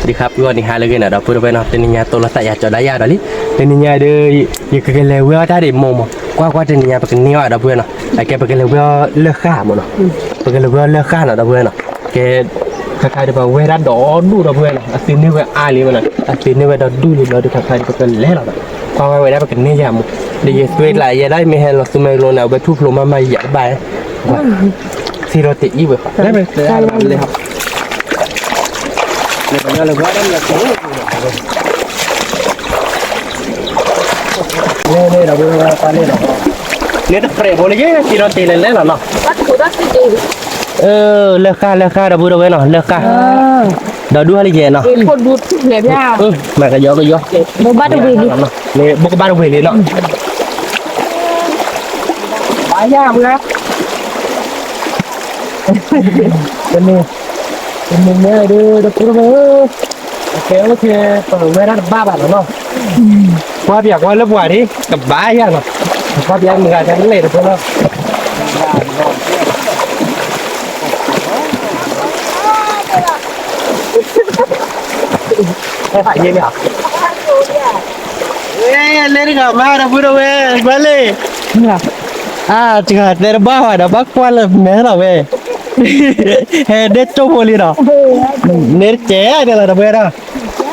သီခါပဂီၢ်နံၤဟါလၢအဂ့ၤနီၤ ဒီပုၢ်ဝဲၢ်နီၤ, တနံၤညါသိၣ်လိသးယၤကၠီဒၣ်ယၤဒီးလံ, တနံၤညါဒီး ယကကလဲၤဝဲအီၣ်တၢ်ဒံးမိၢ်မး, ကွၢ်ကွၢ်တနံၤညါပကန့ၢ်အီၣ်ဒီပုၢ်ဝဲၢ်နီၤ, အကဲပကလဲၤဝဲအီၣ်လၢၢ်ဃၣ်မးနီၤ, ပကလဲၤဝဲအီၣ်လၢၢ်ဃၣ်နီၤ ဒီပုၢ်ဝဲၢ်နီၤ, ကဲ ခါခါဒီးပဝဲဒၣ်ဒီဒူၣ်ဒီပုၢ်ဝဲၢ်နီၤ, အသုန့ၢ်ဝဲအါလံဝဲနီၤ, အသုန့ၢ်ဝဲဒီဒူၣ်လံဘျီဒီး ခါခါဒီးပကလဲၤလီၤဒီး ကွၢ်ဝဲဒၣ်ပကန့ၢ်ယၤမး, ဒီးယသွဲကျးယဲဒၣ်မ့ၢ်ဟဲလီၤသူမ့ၢ်လိၤန့ၣ် အဝဲထူၣ်ဖျိမးမးယၤတဘၣ်, သံဒီးတအံၣ်ဝဲ, လဲၤ န့ၣ်တပြဲးဖိလၢယဲ သံဒီးတ့လဲၤလဲၤလီၤနီၤ, လၢဃၣ်လၢဃၣ်ဒီပုၢ်ဝဲၢ်နီၤ လၢဃၣ်, ဒီဒူၣ်ဟါလၢယဲနီၤ, မၤကယီကယီ, ဘိးဘၣ်တဝ့ၤလံ, ဘိးဘၣ်တဝ့ၤလံနီၤ, ဘၣ်ယၤဝဲ တမ့ၢ်, တမ့ၢ်ညါဒီး ဒီပုၢ်ဝဲၢ်, အကဲအိၣ်ထဲ ပဝဲဒၣ်တဘၣ်ဘၣ်လီၤနီၤ, ကွၢ်ပၠးကွၢ်လၢပှၤဒ် ကဘၣ်ယၤနီၤ, ကွၢ်ပၠးမုၢ်ဂၤတၢ်ကလဲၣ်တဖိလီၤ, ဖးယဲၢ်န့ၣ်, လဲၤတဂၤမးဒီပုၢ်ဝဲၢ်, ကွၢ်လံ, အါ တဂၤတဲတဘၣ်ဘၣ်ဒီး ဘၣ်ကွၢ်လၢမဲထီၣ်ဝဲ ဟဲဒ့ကၠိဖိလံဒီး, န့ၣ်တကဲဒ်လီၤတဝဲဒၣ်, က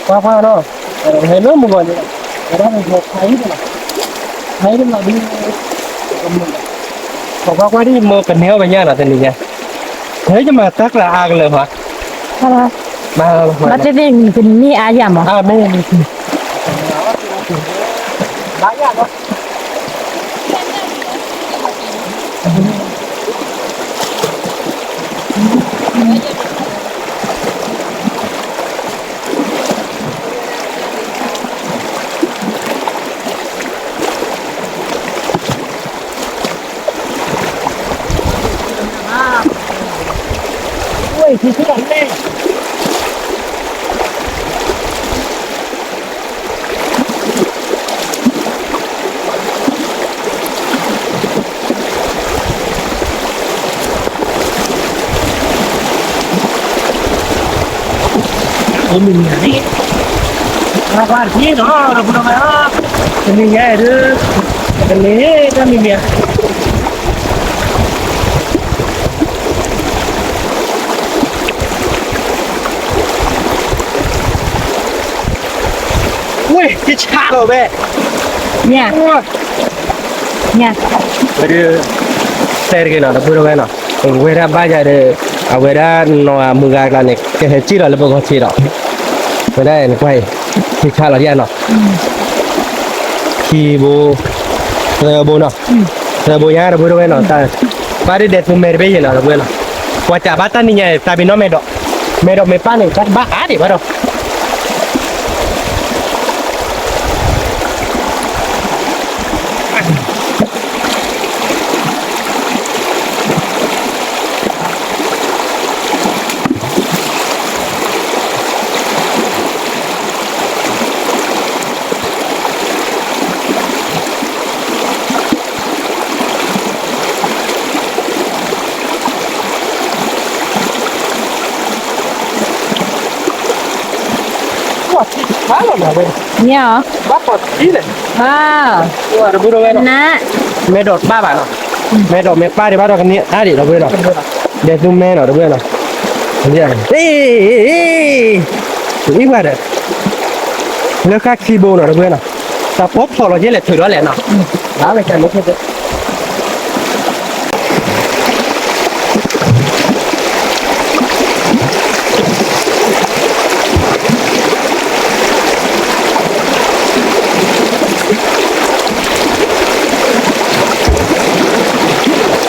ွၢ်ကွၢ်နီၤ, ဟဲလၢမုၢ်ဂီၤန့ၣ်, ဟဲဒၣ်မုၢ်ဂီၤဖးအံၤဒ်လီၤ, ဖးအံၤဒ်လီၤဒ်, ကွၢ်ကွၢ်ဒ်မိၢ်ကန့ၢ်အီၣ်ပညၣ်နီၤ တနံၤညါ, ဟဲယမၤတၢ်ကျါအါကလၢာ်ဟီ, ဘၣ်သ့ၣ်သ့ၣ်ကန့ၢ်အါယၤမး, မ့ၢ် အိၣ်မုၢ်နၤန့ၣ်, ပှၤပှၤတက့ၢ်နီၤ ဒီပုၢ်ဒီဝဲၢ်, တနံၤညါအံၤဒုး, တနံၤတၢ်မံၤမံၤဧါ, ဝ့ၢ် ယဆးလီၤဝဲ, ညါ, ညါ, ဝဲဒုး, တဲတဂ့ၤနီၤ ဒီပုၢ်ဒီဝဲၢ်နီၤ, ဝဲဒၣ်ဘၣ်ယၤဒီး, အဝဲဒၣ်နီၢ်မုၢ်ဂၤကျါန့ၣ် ကဟဲစံၣ်လီၤလၢပဂီၢ်ထံးဒီး, ဝဲဒၣ်အံၤနကွၢ်အံၤ, ယဆးလီၤယဲနီၤ, ခံဘိ, သၢဘိနီၤ, သၢဘိညါ ဒီပုၢ်ဒီဝဲၢ်နီၤ, တၢ်, ဘၣ်ဒ်ဒဲးသူမဲတဘ့ၣ်ယဲနီၤ ဒီပုၢ်ဝဲၢ်နီၤ, ပှၤစးဘၣ်တၢ်နံၤညါအံၤ တၢ်ပ့ၤနီၣ်မဲာ်ဒီး, မဲာ်ဒီးမဲာ်ပၢ်န့ၣ် တၢ်တဘၣ်အါဒံးဘၣ်ဒီး ညါ, ဘၣ်ပီၢ်ထံလဲၣ်, ဒီပုၢ်ဒီဝဲၢ်နီၤ, မဲာ်ဒီးတဘၣ်ဘၣ်နီၤ, မဲာ်ဒီးမဲာ်ပၢ်ဒံးဘၣ်ဒီးကန့ၢ်အါဒံး ဒီပုၢ်ဝဲၢ်နီၤ, ဒဲးသူမဲနီၤ ဒီပုၢ်ဝဲၢ်နီၤ, အံၤ, အံၤ, အံၤ, အံၤ, အံၤ, အံၤ, လၢဃၣ်ခံဘိနီၤ ဒီပုၢ်ဝဲၢ်နီၤ, တၢ်ဖီထီၣ်လီၤ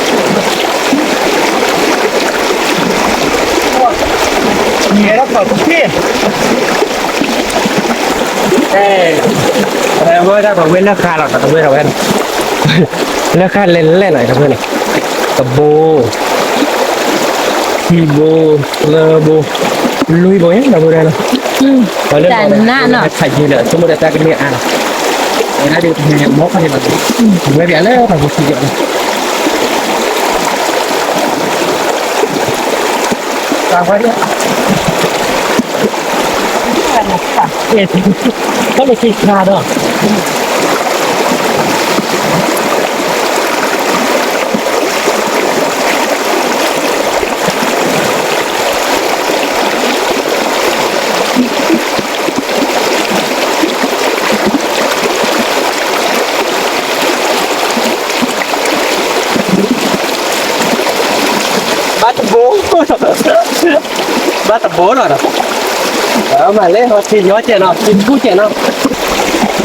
ယဲလဲၣ်ထုးဒီးလဲၣ်နီၤ, ဘၣ်ဝဲကန့ၣ် ဝဲဒၣ်ပဝဲလၢဃာ်လီၤ တဝဲဒၣ်ဝဲ, လၢဃာ်လဲၣ်လဲၣ်လီၤ တဝဲန့ၣ်, တဘိ, ခံဘိ, သၢဘိ, လွံၢ်ဘိ တဝဲဒၣ်လီၤ, ပှၤလၢလီၤဒီး ဆးယံာ်လၢ ဆိကမိၣ်ဒီးတၢ်ကန့ၢ်အါလီၤ. ဝဲဒၣ်ဒီး ပဟဲမီၢ်ခီၣ်န့ၣ်ဘၣ်, ဝဲပျးလၢပှၤပူၤခံကီးလီၤ, ပှၤဝဲဒၣ်, အဲၣ်, ခီၣ်လၢခံခါဒီး ဘၣ်တဘိ, ဘၣ်တဘိလီၤဒီး, မၤလဲၣ် ဟီထံညီကဲးနီၤ ထံထူကဲးနီၤ.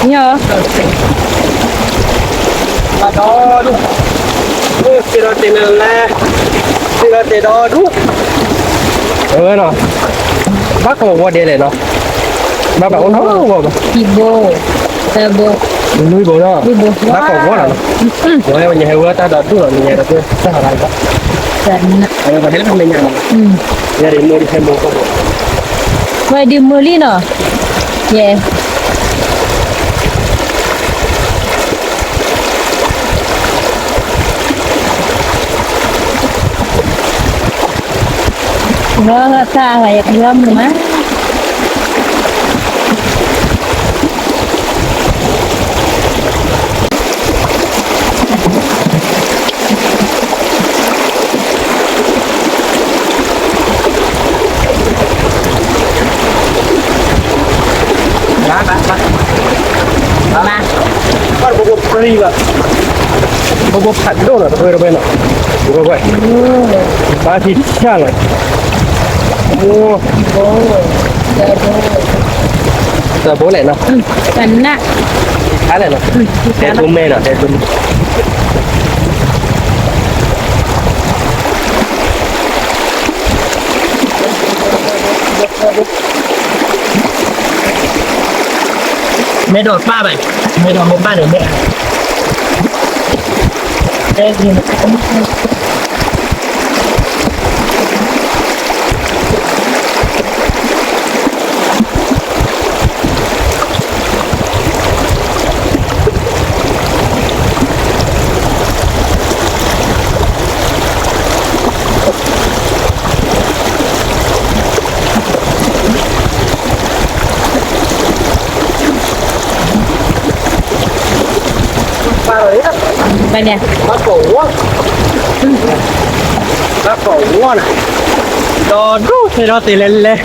ညီ, ဒီဒူၣ်, စ့ဒီးတ့ၢ်နလဲၣ်, စ့ဒီးတ့ၢ်ဒီဒူၣ်, အၢနီၤ, ဘၣ်ကိးဝီၤဒဲးလဲၣ်နီၤ, ဘၣ်ဘၣ်အိၣ်နီၤဝီၤဘၣ်, ခံဘိ, သၢဘိ, လွံၢ်ဘိနီၤ, ဘၣ်ကိးဝီၤလီၤနီၤ, ဝဲပညါဟဲဝဲတၢ်ဒီဒူၣ်လီၤ နညါဒီးတၢ်ဟးဂီၤလီၤ, ပှၤဟဲလၢပမဲာ်ညါနီၤ, ယၤဒ်မုၢ်ဒ်ဟဲမိၢ်ကိးဘိ, ဝဲဒ်မုၢ်လံနီၤ, ယဲ လီၤသးဝဲ ယကလီၤမုာ်မး, ဘၣ်ဘၣ်ဘၣ်, ဘၣ်ဘိဘိပြံဘၣ်, ဘိဘိဖးဒိၣ်နီၤ တဝဲတဝဲနီၤ, ဝဲဝဲ, ဘၣ်ထံဆၣ်လီၤ, အိ, တဘိလဲၣ်နီၤ, တနၣ်, ခါလဲၣ်နီၤ, တဲထူမဲနီၤ တဲထူမဲ မ့ၢ်ဒီးပၢ်ဘၣ်, မ့ၢ်ဒီးမိၢ်ပၢ်န့ၣ်မ့ၢ်, ဘၣ်န့ၣ်, ဘၣ်ကိးဝီၤ, ဘၣ်ကိးဝီၤန့ၣ်, ဒီဒူၣ်ထဲဒီးတ့ၢ်လဲၣ်လဲၣ်,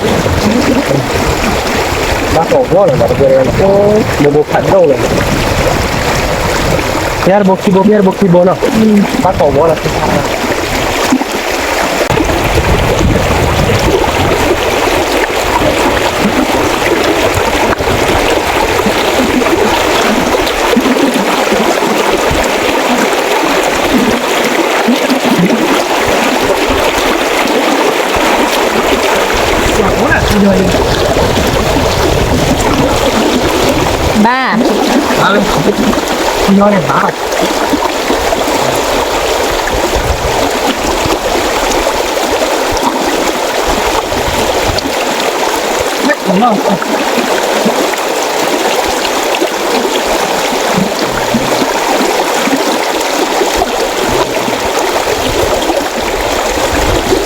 ဘၣ်ကိးဝီၤန့ၣ်, ဘိဘိဖးဒိၣ်လဲၣ်, ဖဲတဘိခံဘိ ဖဲတဘိခံဘိနီၤ, ဘၣ်ကိးဝီၤလီၤ ဘၣ်,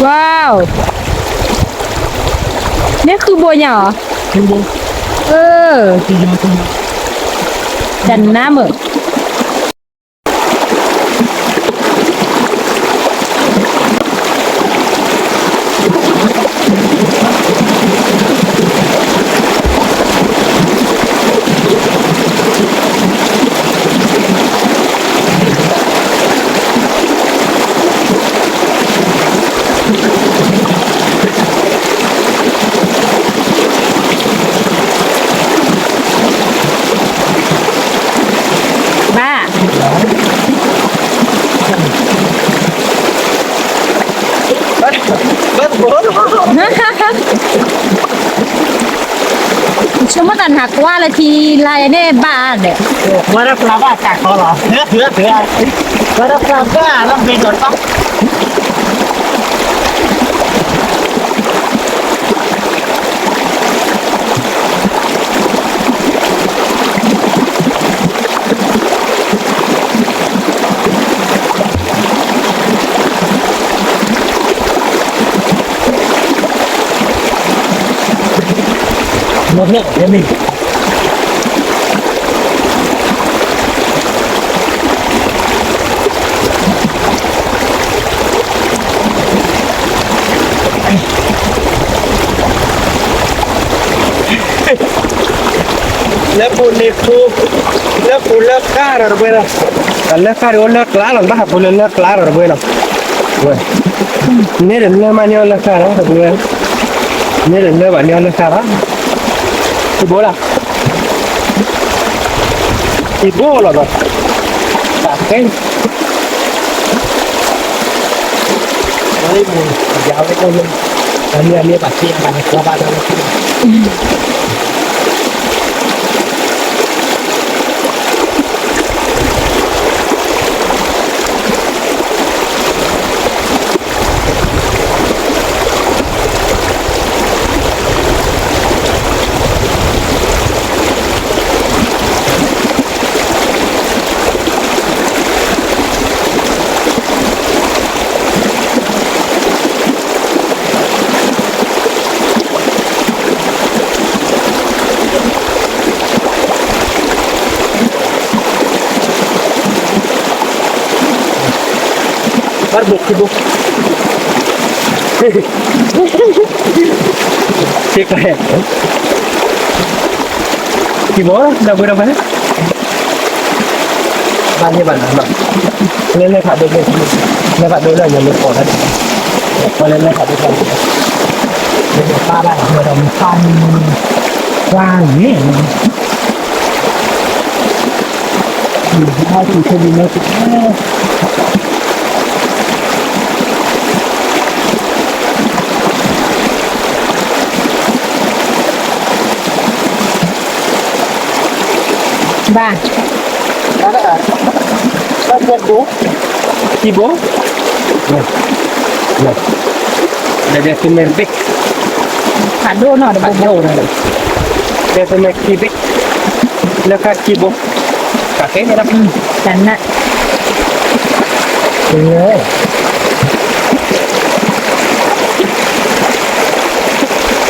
ဝါ, မ့ၢ်ဃုဘိညါအီၤ, အၢ, တနါမုာ် ဝါ, ဆိကမိၣ်တၢ်နဟးကွၢ်လၢထံလါန့ၣ်ဘၣ်ဒီး, ဝဲဒၣ်ပျၢ်ဘၣ်တၢ်ကီလီၤ, ဝဲဒၣ်ပျၢ်ဘၣ်လၢမ့ၢ်ဒီးတၢ် လၢပူၤန့ၣ်ပူၤ, လၢပူၤလၢကါဒီးတဘှဲလီၤ, တၢ်လၢကါဒီးအိၣ်လၢကျါလီၤ, နဘၣ်ဟးပူၤလၢလၢကျါဒီးတဘှဲလီၤ, ဝဲ, န့ၣ်ဒီးလၢမးန့ၢ်အီၤလၢကါဒီးတဘှဲ, န့ၣ်ဒီးလၢဘၣ်န့ၢ်အီၤလၢကါလီၤ, ထံဘိလီၤ, ထံဘိလီၤဒီး, တၢ်ကဲ ဝဲလၢမူ ယၤဝဲအိၣ်လၢ အမ့ၢ်အမ့ၢ်ဘၣ်သ့အဘၣ်န့ၣ် ကွၢ်ဘၣ်ဒီးလၢ ဘၣ်ဘိၣ်ခံဘိၣ် သ့ၣ်ကဲ ခံဘိၣ် ဒီပုၢ်ဒီဝဲၢ် ဘၣ်န့ၣ်ဘၣ်နၤလီၤ လဲၤလဲၤဖးဒိၣ် လဲၤဖးဒိၣ်လၢညါမ့ၢ်ပိာ်တၢ် ပလဲၤလဲၤဖးဒိၣ်တၢ် လဲၤလဲၤဖးဒိၣ်တၢ် မ့ၢ်ဒီးမ့ၢ်ဖးန့ၣ် ကွၢ်န့ၣ် ဘၣ်က့ၤခဲဒ်န့ၣ် ဘၣ် ဘၣ်ဘိၣ် ခံဘိၣ် လၢဒဲးသုမဲဘ့ၣ် ဖးဒိၣ်နီၤတဘိၣ်ဘိၣ် ဖးဒိၣ်နီၤ ဒဲးသုမဲခံဘ့ၣ် လၢကါခံဘိၣ် ကါခဲန့ၣ်လီၤ တၢ်နး ဘၣ်ဖးဒိၣ်ဖဲလဲၣ်လီၤ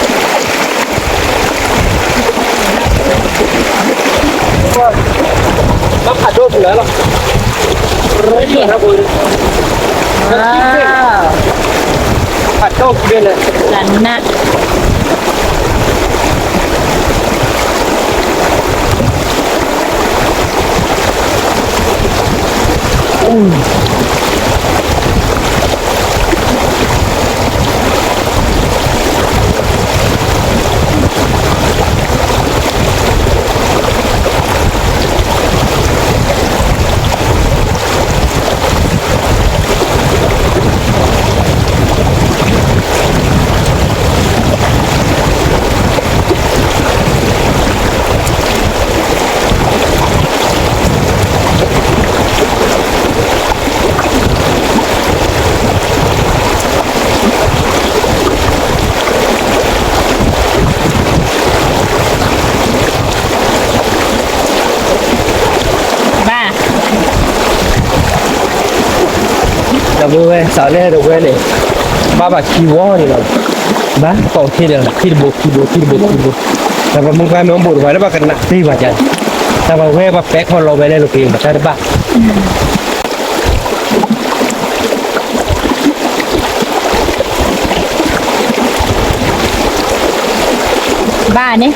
ရၢၢ် ဖးဒိၣ်ဖဲလဲၣ် တၢ်နး ဘၣ် ဒီပုၢ်ဝဲၢ် စးလဲၣ်ဒီပုၢ်ဝဲၢ်န့ၣ် ဘၣ်ဘၣ်ခံဝီန့ၣ်လီၤ ဘၣ်ကီၢ်ထံဒီး ခံတဘိ ခံဘိ ခံတဘိ ခံတဘိ တၢ်ပှၤမုၢ်ပှၤမ့ၢ်အိၣ်ဘူးတပှၤလၢဘၣ်ကနၣ်သ့ဘၣ်ကၢ်န့ၣ် တၢ်ပှၤဝဲပှၤပဲာ်ခီၣ်လီၤဝဲလၢလိၤက့ၤ ဘၣ်တၢ်တဘၣ် ဘၣ်န့ၣ်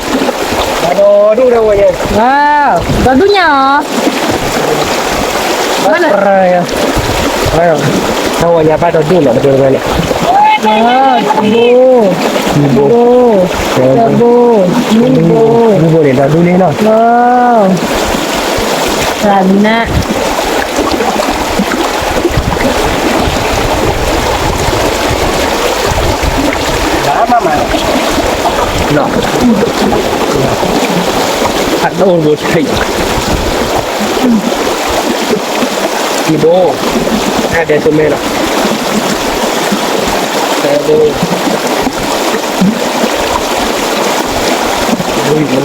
ဒီဒူၣ်ဒီဝဲၢ်ညါ ဒီဒူၣ်ညါအီၤ ဘၣ်လၢ ဒီဝဲၢ်ညါဘၣ်ဒီဒူၣ်လီၤ ဒီဝဲၢ်န့ၣ် ဘိ ဘိ ဘိ ဘိ ဘိန့ၣ် ဒီဒူၣ်န့ၣ်နီၤ တၢ်နး နီၤ, ဖးဒိၣ်တဘိဆံး, ယဘိ, တၢ်ဒဲးတမဲလီၤ, ဖးဒိၣ်, ဝံၤဘိ,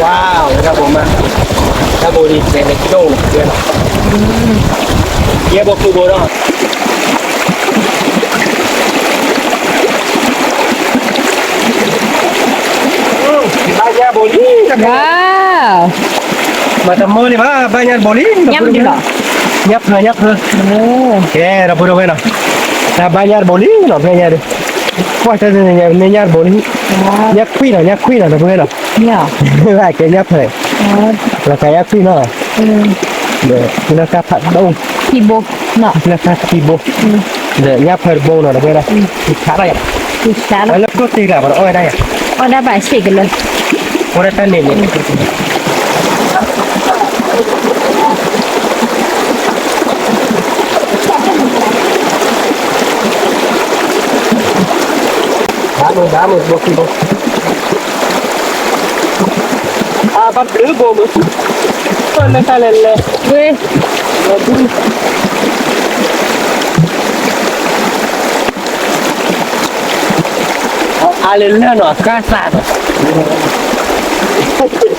wow, တၢ်ဘိမး, တၢ်ဘိဒ်လဲၤလဲၤကၠိၣ်လီၤ, ယဲဘိဃုဘိဒီး ဘါညါဘိလံ, မၤတမီၢ်လံဘၣ်, ဘါညါတဘိလံ, ညၣ်ဖၢ, ညၣ်ဖၢ, ကဲ ဒီပုၢ်ဒီဝဲၢ်နီၤ, တၢ်ဘါညါတဘိလံနီၤ, ဘါညါဒီး, ကွၢ်တၢ်တနံၤညါ မ့ၢ်ညၣ်တဘိလံ, ညၣ်ခွံၣ်နီၤ, ညၣ်ခွံၣ်နီၤ ဒီပုၢ်ဝဲၢ်နီၤ, ဘၣ်ကဲညၣ်ဖၢ, လီၤကးညၣ်ခွံၣ်နီၤ, ဒီးလၢတၢ်ဖးဒိၣ်, လၢတၢ်ခံဘိ, ဒီးညၣ်ဖၢတဘိနီၤ ဒီပုၢ်ဝဲၢ်နီၤ, ဆါဒၣ်ယၤ, လၢခိၣ်သ့ၣ်ကျါပှၤတအီၣ်ဝဲဒၣ်ယၤ, အီၣ်ဒၣ်ဘၣ်ဆ့ကလၢာ်, အီၣ်ဒၣ်တၢ်န့ၣ်န့ၣ် ဘၣ်မုာ် ဘၣ်မုာ် ဘိခံဘိ, အဘၣ်ဘျုးဘိမုာ်, လၢတၢ်လဲၤလဲၤ, ဝ့ၢ်, လဲၤဒူ, အါလၢလၢနီၤ ကၢ်သးနီၤ. ဝဲဒီးဘ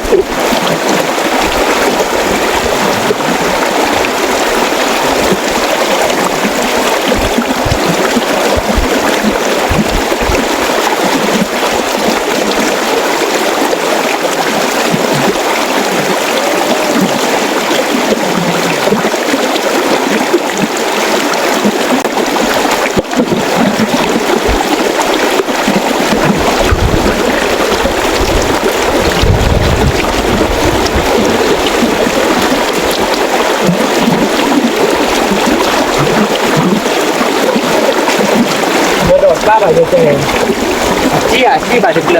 ၣ်ဘၣ်ယဲၢ်, အစံၣ်အစံၣ်ဘၣ်တကျၢၤ,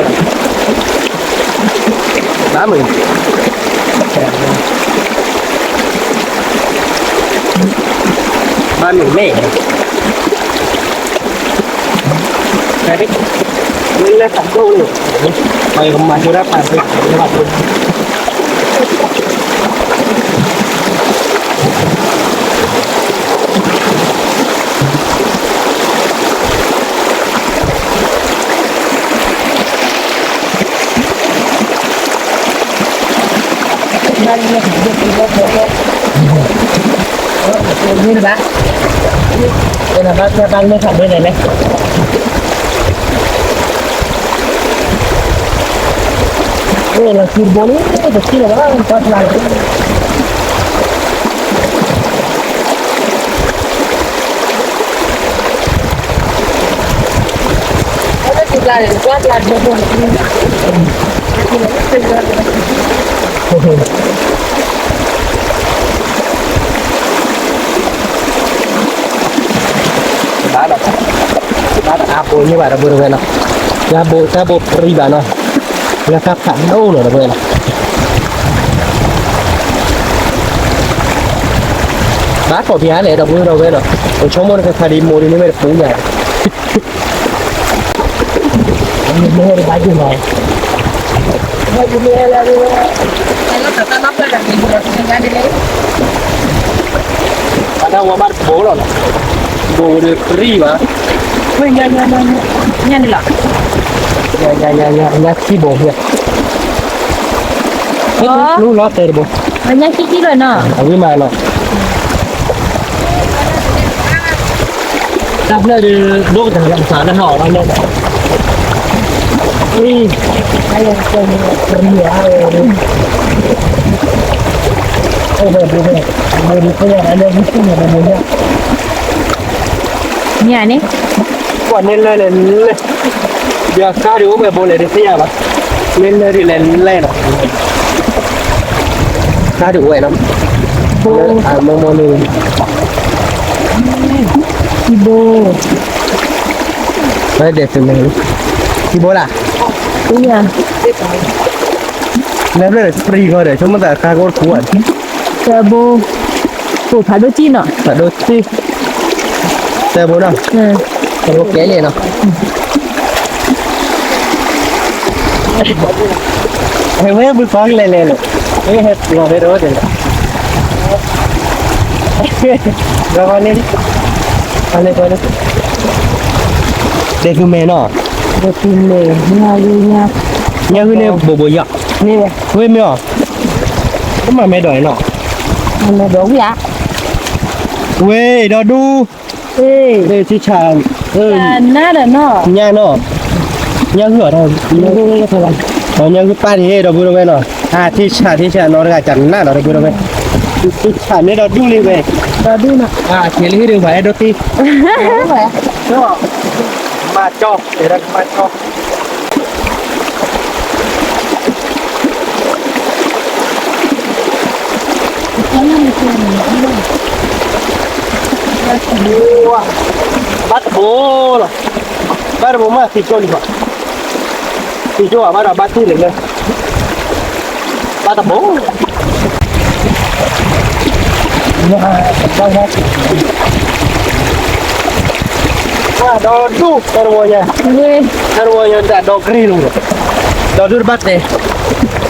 ဘၣ်မုာ်, ဘၣ်မုာ်မ့ၢ် လၢဖးဒိၣ်န့ၣ်, ပှၤကမၤဆိဒၣ်ပာ်သ့, ဘၣ်, ဘၣ်မ့ၢ်ဖးဒိၣ်န့ၣ်လဲၣ်, လီၤခံဘိလံ, တထံၣ်လၢၤဘၣ်, ကွၢ်ဖျါလီၤ. ဘၣ်ဒီး, ဘၣ်ဒီးအါဘိန့ၢ်ဘၣ်ဒီပုၢ်ဒီဝဲၢ်နီၤ, တၢ်ဘိ, တၢ်ဘိပြံဘၣ်နီၤ, လၢတၢ်ဖးဒိၣ်နီၤ ဒီပုၢ်ဝဲၢ်နီၤ. ဘၣ်ကိးပယါလဲၣ် ဒီပုၢ်ဒီဝဲၢ်နီၤ, ပဆိကမိၣ်တခါခါဒ်မိၢ်ဒ်န့ၣ်မ့ၢ်တပူၤညါ, မိၢ်တဘၣ်ယိၣ်နီၤ, ဘၣ်ယိၣ်မ့ၢ်လၢ အတၢ်ဝါဘၣ်တဘိလီၤနီၤ, ဘိဒီးပြံဘၣ်, ဝဲညါ, ညါန့ၣ်လီၤ, ညါ, ညါ, ညါ, ညါခံဘိ, လူလီၤတဲာ်တဘိ, ညါခံခံလီၤနီၤ, အဝံၤမးနီၤ. တၢ်ဖျၢၣ်ဒီး ဒိၣ်ကတၢၢ်လီၤ မသးလၢဟးအီၣ်လၢ, ညါန့ၣ်, ကွၢ်န့ၣ်လၢလဲၣ်လဲၣ်, ယကါဒုးအိၣ်ဝဲဘိလဲၣ်တသ့ၣ်ညါဘၣ်, န့ၣ်လၢဒ်လဲၣ်လဲၣ်နီၤ, ကါဒုးအိၣ်ဝဲနီၤ, မိၢ်မိၢ်န့ၣ်, ခံဘိ, ဝဲဒၣ်တမ့ၢ်, ခံဘိလၢ, လၢဖျၢၣ်ပြံဃီဒီး ဆိကမိၣ်သးခါကအိၣ်တခူဧါ, သၢဘိ, အိၣ်ဖးဒိၣ်ကံၢ်နီၤ, ဖးဒိၣ်ကံၢ်, တၢ်ဘိနီၤ, တၢ်ဘိကဲလံနီၤ, ဝဲဘုဖးကလဲၤလဲၤလီၤ, ဟဲလီၤဖဲဒိၣ်တဲလီၤ, ဒီးန့ၣ်, အလဲၤကွၢ်န့ၣ်, ဒဲးသူမဲာ်နီၤ, ဒဲးသူမဲာ်, ညၣ်ဂုၢ်, ညၣ်ဂုၢ်န့ၣ်ဘိးဘိးယီၤ, ဝဲမ့ၢ်အီၤ, ကမၤမဲဒီးနီၤ, မဲဒီးဝံၤဧါ, ဝဲဒီးဒူ, ထံဆး, နၤဒီးနီၤ, ညၣ်နီၤ, ညၣ်ဂုၢ်အီၤ, ညၣ်ဂုၢ်ပၢ်န့ၣ် ဒီပုၢ်ဒီဝဲၢ်နီၤ, ထံဆး ထံဆးနီတဂၤကနၣ်ဒီး ဒီပုၢ်ဒီဝဲၢ်, ထံဆးမ့ၢ်ဒီးဒူလံဝဲ, ဒီးဒူနီၤ, က့ၤလံဟံၣ်ဒုးပှၤအဲၣ်ဒိးတ့ မၤကၠီ, တဲဒၣ်ကမၤကၠီ, ဘၣ်တဘိလီၤ, ဘၣ်တဘိမးသံကၠိလံဘၣ်, သံကၠိဘၣ်ဒီးဘၣ်တ့ၢ်လံလၢ ဘၣ်တဘိ, ဒီးဒူၣ် တၢ်တဝီညါ, တၢ်တဝီညါဒၣ်ဒီးကရံၢ်လီၤ, ဒီးဒူၣ်တဘၣ်တဲ, ဒီး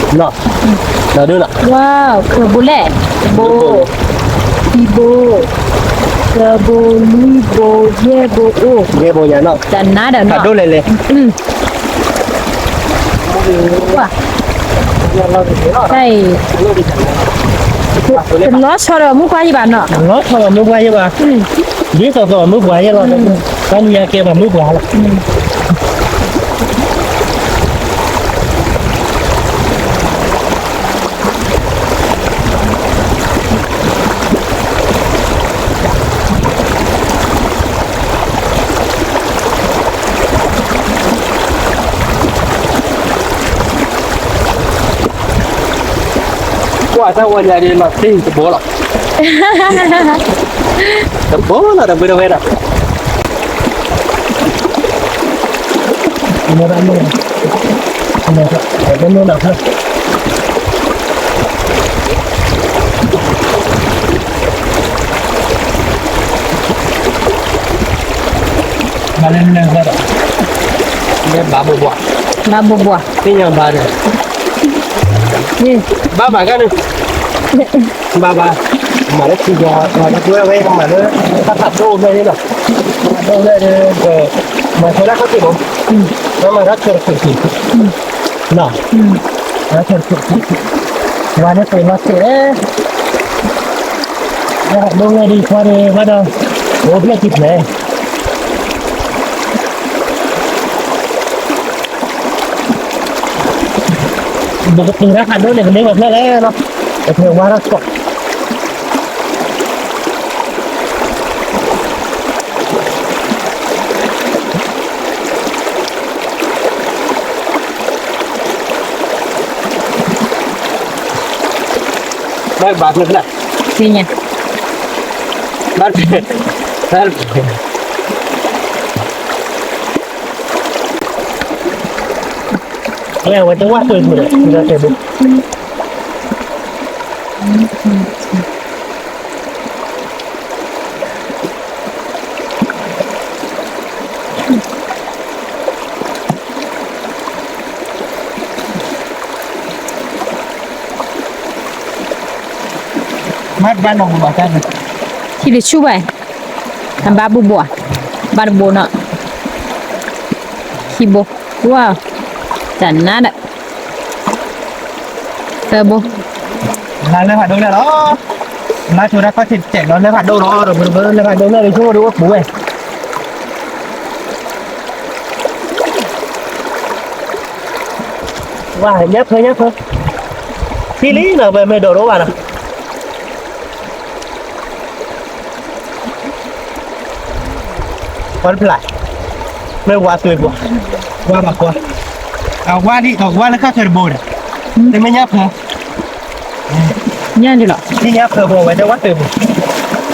ဒူၣ်လီၤ, ဝါ ဘိလဲၣ်, ဘိ, ခံဘိ, သၢဘိ, လွံၢ်ဘိ, ယဲၢ်ဘိ, အိၣ်, ယဲၢ်ဘိညါနီၤ, တနၤဒီးနီၤ, ဖးဒိၣ်လဲၣ်လဲၣ် တၢ်အံၤ, တလီၤဆီဒီးမုၢ်ပှၢ်ယဘၣ်နီၤ, လီၤဆီဒီးမုၢ်ပှၢ်ယဘၣ်, ဒ်သိးသိးမုၢ်ပှၢ်ယလီၤ, တၢ်နံၤညါကဲပှၤမုၢ်ပှၢ်လီၤ. ကွၢ်တၢ်ဝီညါဒ်လီၤတံၢ်တဘိလီၤ, တဘိလီၤ တဘိတဝဲဒီး, ဘၣ်လၢနၢ်ဝဲဒီး, လၢဘၣ်ဘိဘှီ, ဘၣ်ဘိဘှီ, သ့ၣ်ညါဘၣ်ဒီး, ဘၣ်ဘၣ်ကန့ၣ်, ဘၣ်ဘၣ်, မၤလၢထံကီၢ် မၤလၢကွဲဝဲ မၤလၢ တၢ်ဖးဒိၣ်ဖဲန့ၣ်လီၤ, ဖးဒိၣ်ဖဲန့ၣ်, မၤဆိတၢ်ခီၣ်ထံးမး, မၤတၢ်ဆိတခိၣ်ထံး, နီၤ, မၤဆိတခိၣ်ထံး, ဝါန့ၣ်ပှ့ၤလီၤစ့ၢ်, ဒိၣ်ဝဲဒ်ခွါန့ၣ် ဘၣ်ဒီး, အိၣ်ဖျဲၣ်ထံဖျဲၣ် ပကပူၤတၢ်ဖးဒိၣ်န့ၣ် ကန့ၢ်ပှၤဖျဲၣ်လဲၣ်နီၤ, ပကဝါထီၣ်ကီး, ဘၣ်ဘၣ်ဖျၢၣ်ဖျၢၣ်, သ့ၣ်ညါ, ဘၣ်ဖျၢၣ်, ဘၣ်ဖျၢၣ်, ဝဲတဝၢ်သွဲၣ်ပူၤဒီး ဒီးတဲဘိ မ့ၢ်ဘၣ်နီၢ်ဘၣ်တၢ်န့ၣ်, ခံတဆူၣ်ဘၣ်, အဘၣ်ဘူၣ်ဘှီ, ဘၣ်တဘိနီၤ, ခံဘိ, ဝါ, တနၤဒီး သၢဘိ, လၢလၢဖးဒိၣ်လဲၣ်လီၤ, လၢဆိတၢ်ခီၣ်ထံးတစဲးဒီးလၢဖးဒိၣ်လီၤ, ဒီးလၢဖးဒိၣ်လဲၣ် ဆိကမိၣ်ဒ်အိၣ်ပူၤဝဲ ဝါ ညၣ်ဖၢ ညၣ်ဖၢ, ထံလံနီၤ ပမ့ၢ်ဒိးတအိၣ်ဘၣ်နီၤ, ပှၤတဖျး, မ့ၢ်ဝါသွဲၣ်ပှၤ, ဝါဘၣ်ကွၢ်, အဝါဒ် အဝါလၢခါထွဲတဘိဒီး, တမ့ၢ်ညၣ်ဖၢ, ညၣ်ဒ်လီၤ, ထံညၣ်ဖၢပှၤဝဲတဲဝါသွဲၣ်ပှၤ,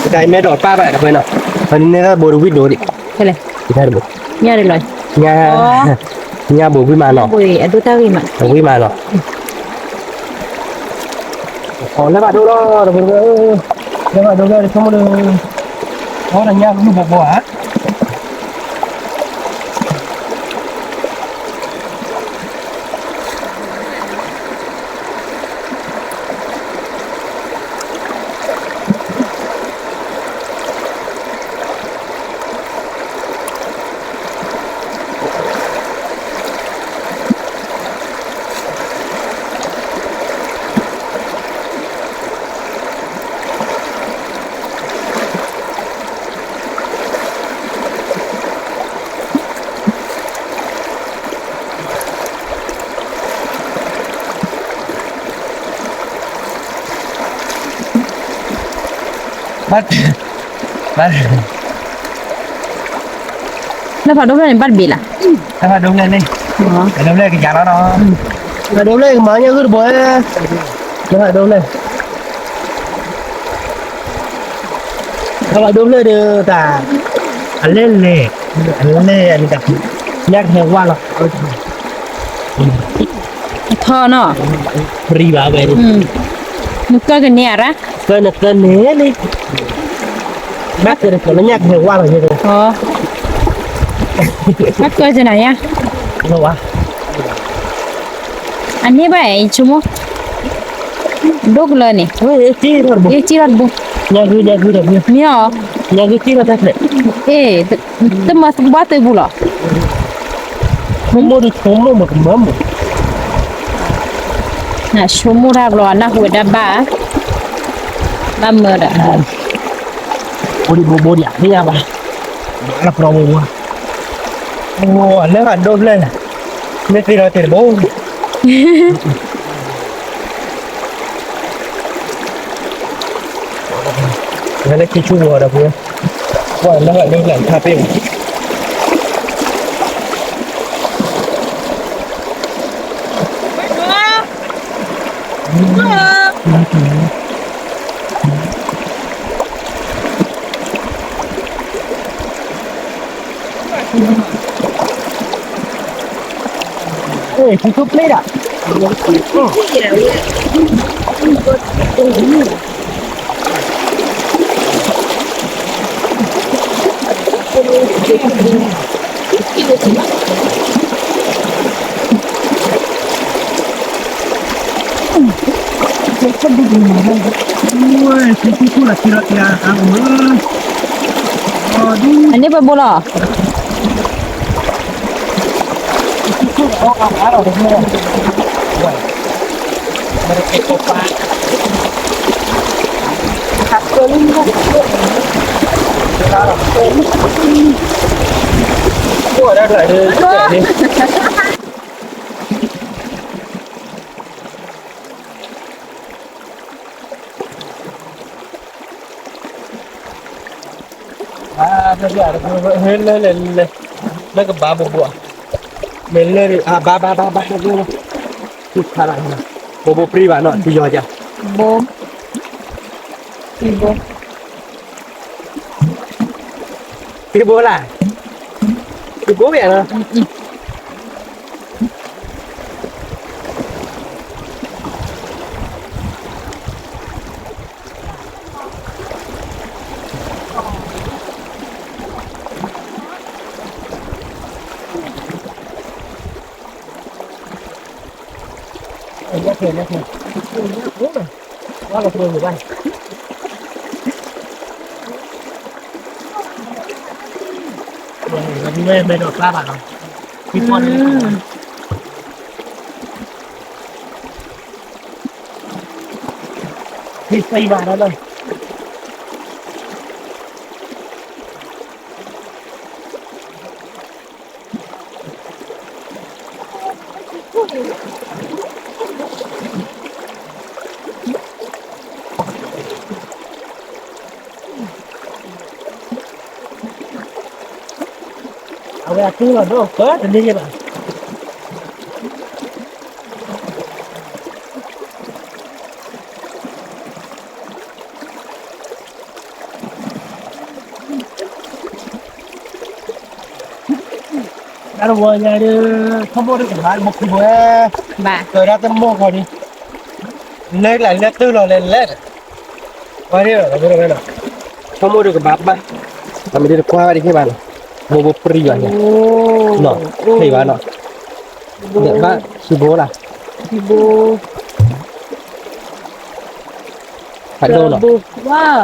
တၢ်အံၤမ့ၢ်ဒိးပၢ်ဘၣ်တဖဲနီၤ, န့ၢ်တၢ်တဘိတဝံၣ်ဒိးဒံး, ဖဲလဲၣ်, တဘိ, ညၣ်ဒ်လီၤ, ညၣ်, ညၣ်ဘိဝံၣ်မးနီၤ, အဒိၣ်တၢ်ဂ့ၤမး, ဝံၣ်မးနီၤ, အီၤလၢဖးဒိၣ်လီၤ, တဘိတဘိ, လၢဘၣ်ဒိဘျဲၣ်ဆိကမိၣ်ဒီး အိၣ်ဒီးညၣ်ဂုၢ်ဘိဘိဧါ. ဘၣ် ဘၣ် လၢဖးဒိၣ်ဖျၢၣ်န့ၣ် ဘၣ်တဘ့ၣ်လၢ်, လၢဖးဒိၣ်ဖျၢၣ်န့ၣ်, ဖးဒိၣ်ဖျၢၣ်ကယၤလီၤနီၤ, ဖးဒိၣ်ဖျၢၣ်ကမၤညၣ်ဂုၢ်တဘိ, လၢဖးဒိၣ်ဖျၢၣ်, လၢဖးဒိၣ်ဖျၢၣ်ဒီးတၢ်, အလဲၢ်လဲၢ်, အလဲၢ်န့ၣ်တၢ်, ညၣ်ကဟဲဝါလီၤ. အထီနီၤ, ပရံဘၣ်ဝဲ, နကၢကန့ၢ်အရၣ်, ကၢနကၢန့ၢ်န့ၣ်, ဘၣ်ကၢနကၢလၢညၣ်ကဟဲဝါလီၤ, ဘၣ်ကၢကနၤယါ, အန့ၣ်ဘၣ်အံၤဆိကမိၣ်, ဒိၣ်ကလၢန့ၣ်, မ့ၢ်အီၤ, တမၤသဘၣ်သုပူၤလီၤ. ဆိကမိၣ်တၢ်ဘျီ နၢ်ဟူဝဲဒၣ်ဘၣ်, ဘၣ်မၢဒီး, ဘိဒံးဘိဘိဒံး, မ့ၢ်ညါဘၣ်, ဘၣ်လၢပျီဘိဘိ, အိၣ်လၢဖးဒိၣ်ဖျၢၣ်, မ့ၢ်သ့ဒီးတဲတဘိ, ဝဲလၢခံဆူၣ်ဝီၤဒီးဖု, ကွၢ်လၢဖးဒိၣ်ဖျၢၣ်ထါပ့ၢ်မး. အန့ၣ်ပဘိလီၤ. လၢကဘၣ်ဘိဘိ, မ့ၢ်လၢ ဘၣ်ဘၣ်ဘၣ်ဘၣ်, ဘိဘိပြံဘၣ်နီၤ, ထံယီၤယၤ, ဘိ, ထံဘိ, ထံဘိလၢ, ထံဘိဝဲနီၤ. အဝဲအတူၢ်လီၤဒိၣ်ကၢတန့ၢ်ဘၣ်. တၢ်တဝီညါဒီး ဆိကမိၣ်တကဘၣ်မူခိၣ်ဝဲ, ကၢဒၣ်တမိၢ်ဃီဒီး, လဲၤကျါလဲၤတုၤလီၤလဲၤလဲၤ, ဝဲန့ၣ် ဆိကမိၣ်ဒုးကဘၣ်ဘၣ်, အမ့ၢ်ဒုးတကွၢ်ဘၣ်ဒံးခဲဘၣ်နီၤ, ဘိဘိပြံဘၣ်န့ၣ်, နီၤ, ခဲဘၣ်နီၤ, ဘၣ်ခံဘိလၢ်, ခံဘိ, ဖးဒိၣ်နီၤ, လွံၢ်ဘိ, လွံၢ်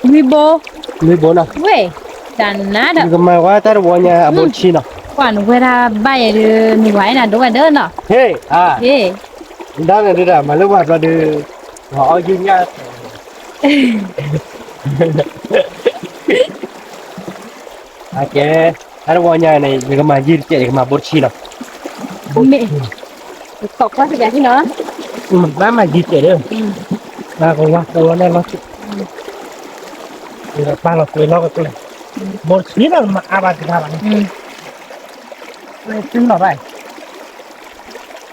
ဘိနီၤ, ဝဲဒၣ်နၤဒီး နကမၤဝဲတၢ်တဝီညါအဘိတဆံနီၤ, ကွၢ်နဝဲဒၣ်ဘၣ်ယဲဒုး နဝၤအဲၣ်နၤဒိၣ်ဝဲဒၣ်နီၤ, ဟ့ၣ်, ဒၣ်န့ၣ်ဒုးဒၣ် မၤလၢပှၤဘျီဒုး, အီၣ်ယုၢ်ညၣ် အကဲ, တၢ်တဝီညါန့ၣ် ယကမၤယုၢ်တကဲး ယကမၤဘိတဆံနီၤ, မ့ၢ်, ကီးကွၢ်စ့ၢ်ကီးနီၤ, ဘၣ်မၤယုၢ်တကဲးဒီး, ဘၣ်ကဝါကိးလီၤန့ၣ်လီၤ, ယကပာ်လီၤကွံာ်လီၤကကျဲ, ဘိတဆံနီၤ မၤအါဘၣ်တဂၤဘၣ်န့ၣ်, လၢသုနီၤဘၣ် ထံဆံဒၣ်, ထံ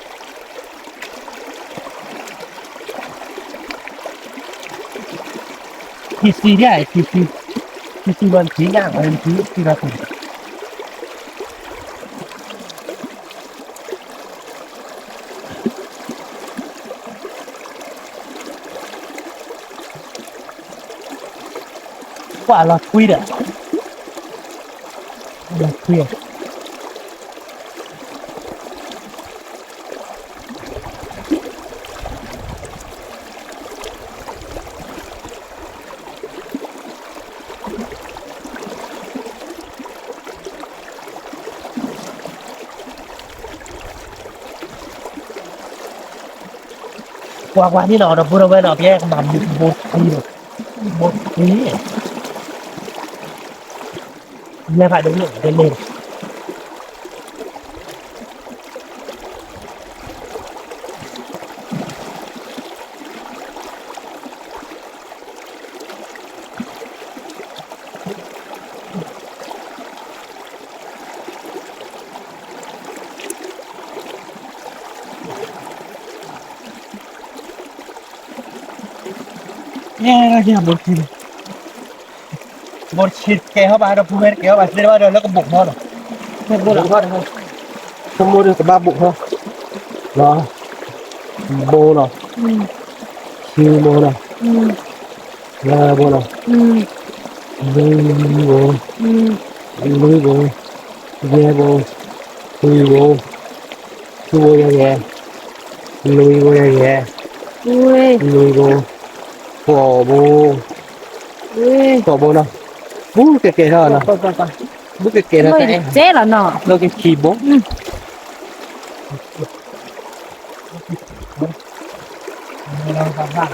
ဆံ, ထံဆံဘၣ်ထံညါ, ထံဆံဘၣ်ထံ, ကွၢ်လီၤထွံဒီး, လီၤထွံ ကွၢ်ကွၢ်န့ၣ်နီၤ ဒီပုၢ်ဒီဝဲၢ်နီၤ ပကမၤဘိတဆံ, ဘိတဆံ, လဲၤဖးဒိၣ်န့ၣ် တန့ၢ် ဘိတဆံ, ဘိတဆံတကဲဟီၣ်ဘၣ် ဒီပုၢ်ဝဲၢ်တကဲဟီၣ်ဘၣ် သ့ၣ်တဘၣ်ဒီးလၢကဘိးထီၣ်နီၤ, ကဘိးထီၣ်, ဆိကမိၣ်ဒီးကဘၣ်ဘိးထီၣ်, ဘိနီၤ, ခံဘိနီၤ, သၢဘိနီၤ, လွံၢ်ဘိ, လွံၢ်ဘိ, ယဲၢ်ဘိ, လွံၢ်ဘိ, ဃုဘိယဲၢ်ယဲၢ်, လွံၢ်ဘိယဲၢ်ယဲၢ်, လွံၢ်ဘိ, ဃိးဘိ, ဃိးဘိနီၤ, ဘူးကကဲထီၣ်နီၤ, ဘူးကကဲထီၣ်တၢ်အဲၣ်, လီၤက့ၤခံဘိ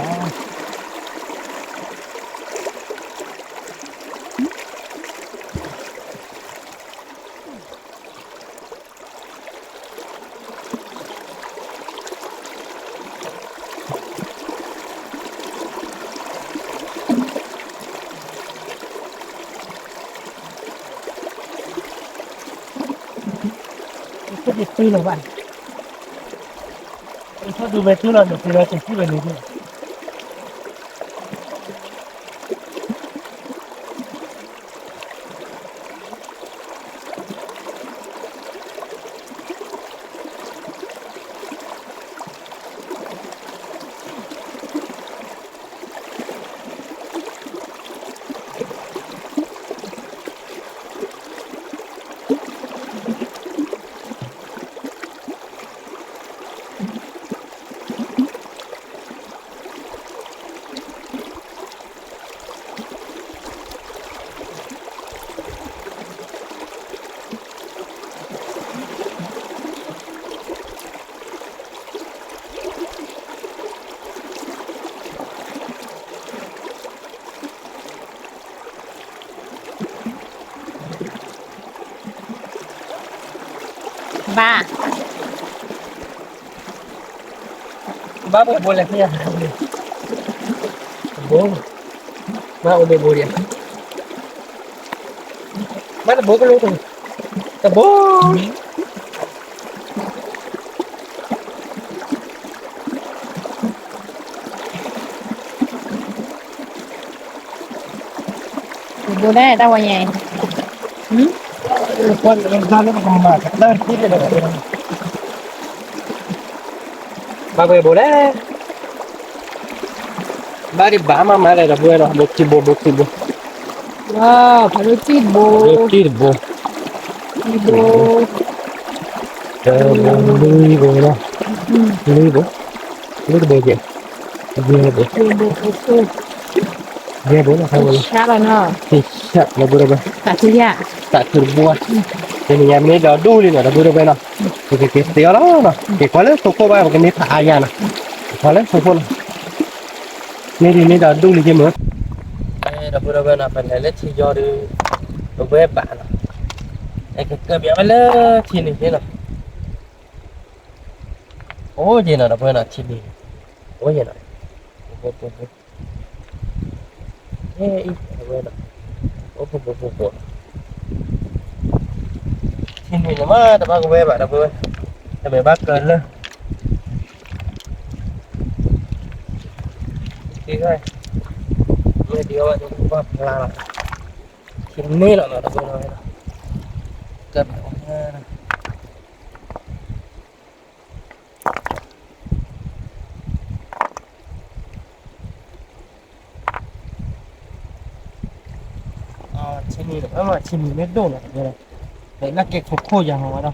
သုလီၤဘၣ်, ထီၣ်ဒုးဝဲသုလီၤန့ၣ် သုလီၤက့ၤသုဝဲန့ၣ် ဘၣ်, ဘၣ်ဘိလဲၣ်, ဘိ, ဘၣ်အိၣ်ဘိဘိဒံး, ဘၣ်တဘိကလိ, တဘိ ဘိလဲၣ် တၢ်ဝဲညါ, ဘၣ်ဘိလဲၣ်, ဘၣ်ဒံးဘၣ်မးမးလဲၣ် ဒီပုၢ်ဝဲၢ်နီၤ, ဘိခံဘိ ဘိခံဘိ, ဝါ ဖးဒိၣ်တံၢ်တဘိ, တံၢ်တဘိ, တံၢ်တဘိ, လွံၢ်ဘိနီၤ, လွံၢ်ဘိ, လွံၢ်တဘိကဲ, ယဲၢ်ဘိ, ယဲၢ်ဘိနီၤ, တဆံလီၤနီၤ, တဆံ ဒီပုၢ်ဝဲၢ်, သးခုယၤ, သးခုတဘိ, တနံၤညါမ့ၢ်ဒီဒူၣ်လံနီၤ ဒီပုၢ်ဝဲၢ်နီၤ, ပကက့ၤသ့အီၤလီၤနီၤ, က့ၤကွၢ်လၢခိခိၣ်ဘၣ် ပကန့ၢ်ဖးအါယၤနီၤ, ကွၢ်လၢခိခိၣ်နီၤ, န့ၢ်ဒ်န့ၢ်ဒီဒူၣ်လံက့မုၢ်, ဒီပုၢ်ဝဲၢ်နီၤ ပလဲၤလၢထံယီၤဒီး ပဝဲဘၣ်နီၤ, ကကၢပၠးဝဲလၢထံန့ၣ်နီၤ, အိၣ်ယဲနီၤ ဒီပုၢ်ဝဲၢ်နီၤ ထံန့ၣ်, အိၣ်ယဲနီၤ, အံၤ အဝဲဒၣ် အိၣ်ဖိဖိဖိဖိ ထံန့ၣ်န့ၣ်မး တဘၣ်ကဝဲဘၣ် ဒီပုၢ်ဝဲၢ်, တမ့ၢ်ဘၣ်ကၢလၢ ထံဂၤ မ့ၢ်ဒံးအဝဲဒၣ်ဘၣ်ဖျါလီၤ, ထံန့ၣ်လီၤနီၤ ဒီပုၢ်ဝဲၢ်, ကၢ ထံန့ၣ် ထံန့ၣ်မ့ၢ်ဒိၣ်နီၤ လၢကဲခိခိၣ်ယၤမးဝဲဒီ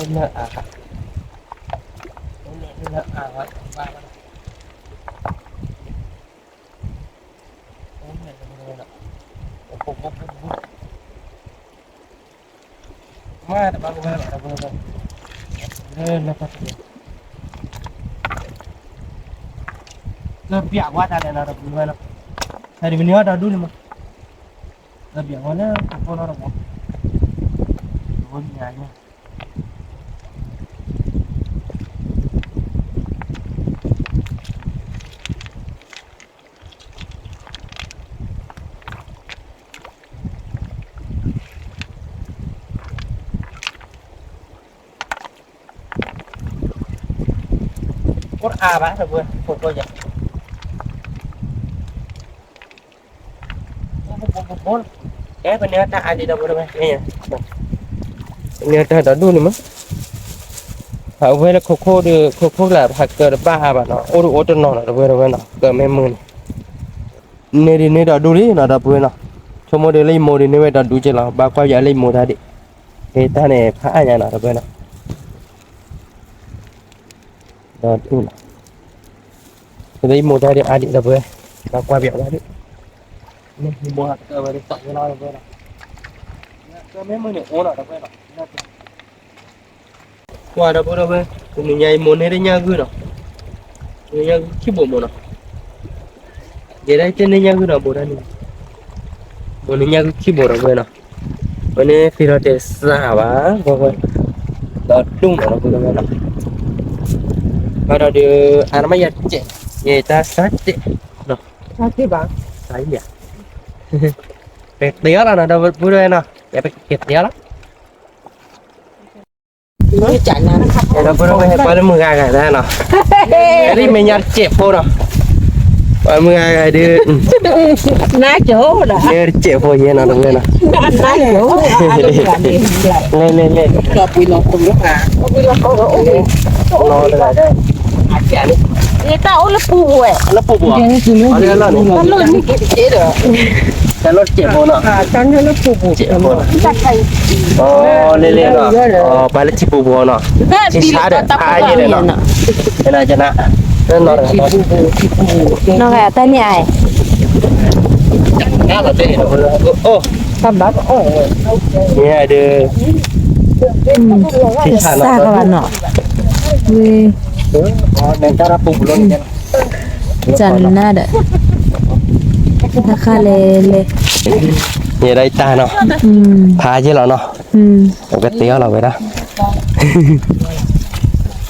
း လၢအါ, လၢအါ, ဘၣ်ဘၣ်, မ့ၢ်တဘၣ်ကဝဲဘၣ် လၢလၢပှၤတက့ၢ်, ကပျးဝဲတၢ်လဲၣ်နီၤ ဒီပုၢ်ဝဲၢ်နီၤ, ဟဲဒ်ပန့ၢ်အီၤဒီဒူၣ်န့ၣ်မး, ကပျးဝဲလၢခိခိၣ်နီတဘိ, တဘိညါညါ အိၣ်တအါဘၣ် ဒီပုၢ်ဝဲၢ် ခိခိၣ်ယၤ ပန့ၢ်တၢ်အါဒံးဒီပုၢ်ဝဲၢ်, ပန့ၢ်တၢ်ဒီဒူၣ်န့ၣ်မး, အဝဲလၢခိခိၣ်ဒီး ခိခိၣ်ကျါ ပဟးကၢတဘၣ်အါဘၣ်နီၤ, အိၣ်ဒံးအိၣ်တနီၤနီၤ ဒီပုၢ်ဝဲၢ်နီၤ, ကၢမ့ၢ်မုၢ်န့ၣ်, န့ၢ်ဒံးန့ၢ်ဒီဒူၣ်လံနီၤ ဒီပုၢ်ဝဲၢ်နီၤ, ဆိကမိၣ်ဒီးလၢယမိၢ်ဒံးန့ၢ်ဝဲဒီဒူၣ်က့လီၤ, ဘၣ်ကွၢ်ယၤလၢယမိၢ်တၢ်ဒံး, တၢ်န့ၣ်ဖးအါညါနီၤ ဒီပုၢ်ဝဲၢ်နီၤ ဒီဒူၣ်လီၤ, တၢ်ယမိၢ်တၢ်ဒံးအါဒံးဒီပုၢ်ဝဲၢ်, ဘၣ်ကွၢ်ပၠးဝဲဒၣ်, မ့ၢ်ယမိၢ်ဟးကၢဝဲဒၣ်သးယလီၤဒီပုၢ်ဝဲၢ်, ကၢမ့ၢ်မုၢ်န့ၣ်အိၣ်နီၤ ဒီပုၢ်ဝဲၢ်နီၤ, ကွၢ်ဒီပုၢ်ဝဲၢ်, တနံၤညါအံၤမိၢ်န့ၢ်တညၣ်ဂုၢ်နီၤ, တညၣ်ဂုၢ်ခံဘိးမိၢ်နီၤ, ယဲဒၣ်တန့ၢ်ညၣ်ဂုၢ်နီၤ ဘိးတၢ်န့ၣ်, မိၢ်န့ၢ်ညၣ်ဂုၢ်ခံဘိးဒီပုၢ်ဝဲၢ်နီၤ, ဝဲန့ၣ်သ့ၣ်ဒီးတစၢ်ဘၣ်, ဒီဒူၣ်နီၤဒီပုၢ်ဝဲၢ်နီၤ, ဘၣ်ဒီးဒုး အါတမ့ၢ်ယၤတစဲး, ယတၢ်စၢ်တစဲး, ဘၣ်, ပကတဲအီၤလီၤနီၤ ဒီပုၢ်ဝဲၢ်နီၤ, ယပကတဲအီၤလီၤ ဒီပုၢ်ဝဲၢ် ပှၤလၢမုၢ်ဂၤဂၤဒၣ်နီၤ, လၢမဲာ်ညါတစဲးဖိနီၤ, ပှၤမုၢ်ဂၤဂၤဒုး, နါကၠိ, လၢတစဲးဖိယဲနီၤ ဒီပုၢ်ဝဲၢ်နီၤ, လဲၤလဲၤလဲၤ, လီၤတဂၤ ယတၢ်အိၣ်လၢပူၤပူၤဝဲ, လၢပူၤပူၤ, တၢ်လီၢ်တစဲးဖိနီၤ, လဲၤလဲၤနီၤ, ပှၤလၢထံပူၤပူၤနီၤ, ထံဆါဒီးဖးယဲၢ်ဒီးနီၤ, န, နီၢ်ဂၤတၢ်န့ၣ်အံၤ, အိၣ်, မ့ၢ်ဒုး, ထံဆါနီၤ, နတၢ်ပူၤပူၤလီၤန့ၣ် ကနၣ်ဒီး, တခါလဲၤလဲၤ, ယဲဒၣ်အံၤတၢ်နီၤ, ဖးယဲၢ်လီၤနီၤ, ပကတဲအီၤလီၤဝဲဒၣ်,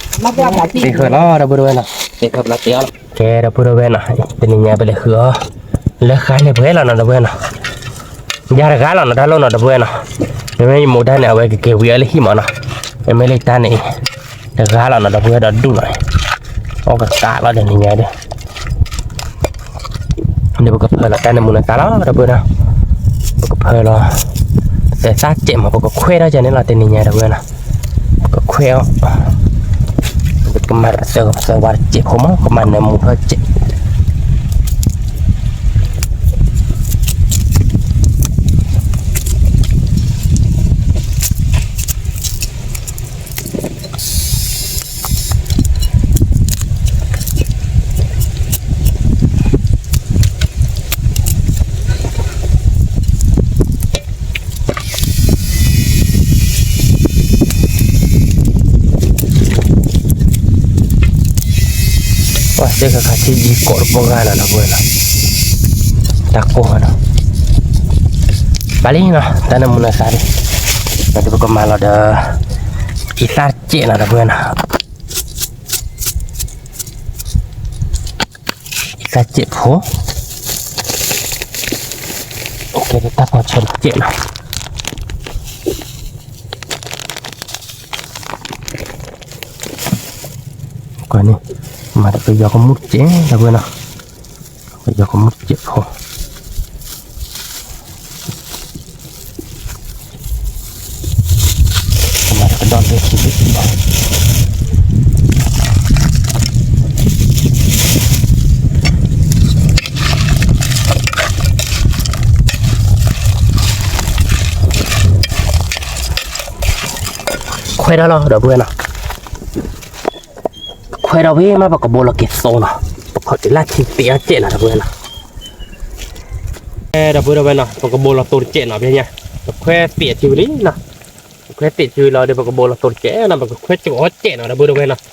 သ့ဃၢၤလီၤ ဒီပုၢ်ဝဲၢ်နီၤ, သ့ဃၢၤပလီၤတဲအီၤလီၤ, ကဲ ဒီပုၢ်ဝဲၢ်နီၤ, တနံၤညါပလဲၤဃုအီၤ, လၢဃါန့ၣ်ပှဲၤလီၤနီၤ ဒီပုၢ်ဝဲၢ်နီၤ, ယၤတဂၤလီၤနီၤ တၢ်လီၢ်နီၤ ဒီပုၢ်ဝဲၢ်နီၤ, မ့မ့ၢ်ယမိၢ်တၢ်န့ၣ် အဝဲကက့ၤဝံၤအီၤလၢဟံၣ်မးနီၤ, မ့မ့ၢ်လၢတၢ်န့ၣ် တဂၤလီၤနီၤ ဒီပုၢ်ဝဲၢ်ဒီးဒူၣ်လီၤ, အီၣ်ကသးလီၤတနံၤညါဒီး, ဒီးပကဖၢလီၤတၢ်န့ၣ်မူနသးလီၤ ဒီပုၢ်ဝဲၢ်နီၤ, ပကဖၢလီၤ, သ သၣ်စဲးမး ပကခွဲးထီၣ်ကန့ၣ်လီၤ တနံၤညါဒီပုၢ်ဝဲၢ်နီၤ, ပကခွဲးအီၤ, ပကမၤတပသၢ ပသၢဝါတစဲးဖိမး ကမၤနၢမူထီၣ်စဲး ပှၤတဲခါခါထံဒံကိးတပှၢ်ဂၤနီၤ ဒီပုၢ်ဝဲၢ်နီၤ, တၢ်ကိၢ်နီၤ, ဘၣ်လံနီၤ တၢ်နၢမူနၢသါဒံး, ဒီးပကမၤလီၤဒီး အံသၣ်စဲးနီၤ ဒီပုၢ်ဝဲၢ်နီၤ အံသၣ်စဲးဖိ, ကဲတၢ်ဖီၣ်ဆၢတစဲးနီၤ, ကွၢ်န့ၣ်, မၤဒီးပယီၤကမူၣ်တစဲး ဒီပုၢ်ဝဲၢ်နီၤ, ပယီၤကမူၣ်တစဲးဖိ ကမၤတကဒီးလၢခံဘ့ၣ်ဘၣ်, ခွဲးဒီးလီၤ ဒီပုၢ်ဝဲၢ်နီၤ, ခွဲးဒီးဝံၤမး ပကဘိလီၤက့ၤသိနီၤ, ပခီၣ်က့ၤလၢထံသ့အီၣ်စဲးနီၤ ဒီပုၢ်ဝဲၢ်နီၤ, ဒီပုၢ်ဝဲၢ်နီၤ ပကဘိလီၤသိတစဲးနီၤ ဖဲညါ, ပခွဲးသ့ၣ်အထံဝံၤလံနီၤ, ပခွဲးသ့ၣ်ထံဝံၤလီၤဒီး ပကဘိလီၤသိတစဲးနီၤ ပကခွဲးကၠိအီၣ်စဲးနီၤ ဒီပုၢ်ဝဲၢ်နီၤ,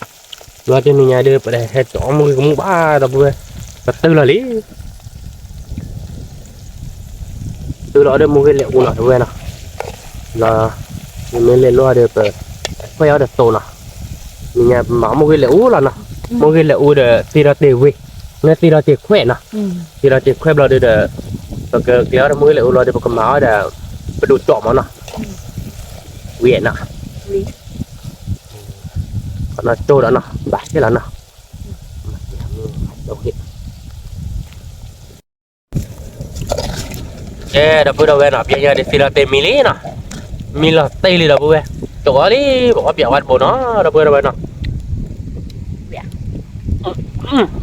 လီၤတနံၤညါဒီး ပတဟဲကၠိအီၣ်မူဂ့ၤကမူၣ်ဘၣ် ဒီပုၢ်ဝဲၢ်, ပတုၤလီၤလံ တုၤလီၤဒီးမိၢ်ဂ့ၤလဲၤအူနီၤ ဒီပုၢ်ဝဲၢ်နီၤ, လီၤ, မ့မ့ၢ်လဲၤလိၤဒီး ပခွဲးအီၣ်ဒီးသိနီၤ, နံၤညါပမၤမိၢ်ဂ့ၤလဲၤအူလီၤနီၤ, မိၢ်ဂ့ၤလဲၤအူဒီးသ့ဒီးတ့ၢ်ဝံၤ, နသ့ဒီးတ့ၢ်ခွဲးနီၤ, သ့ဒီးတ့ၢ်ခွဲးဘျီဒီး ပကကျဲၤအီၣ်ဒီးမိၢ်ဂ့ၤလဲၤအူလီၤဒီး ပကမၤအီၣ်ဒီး ပဒိၣ်ကၠိမးနီၤ, ဝံၤနီၤ, နီၤကၠိဒီးနီၤ ဘၣ်ဟ့ၣ်လီၤနီၤ ကဲ ဒီပုၢ်ဒီဝဲၢ်နီၤ ပျဲညါဒီးသ့လီၤတ့ၢ်မံလံနီၤ, မံလီၤတ့ၢ်လံဒီပုၢ်ဝဲၢ်, ကၠိအီၣ်လံ ပကအီၣ်ပၠးဝဲတဘိနီၤ ဒီပုၢ်ဝဲၢ်နီၤ,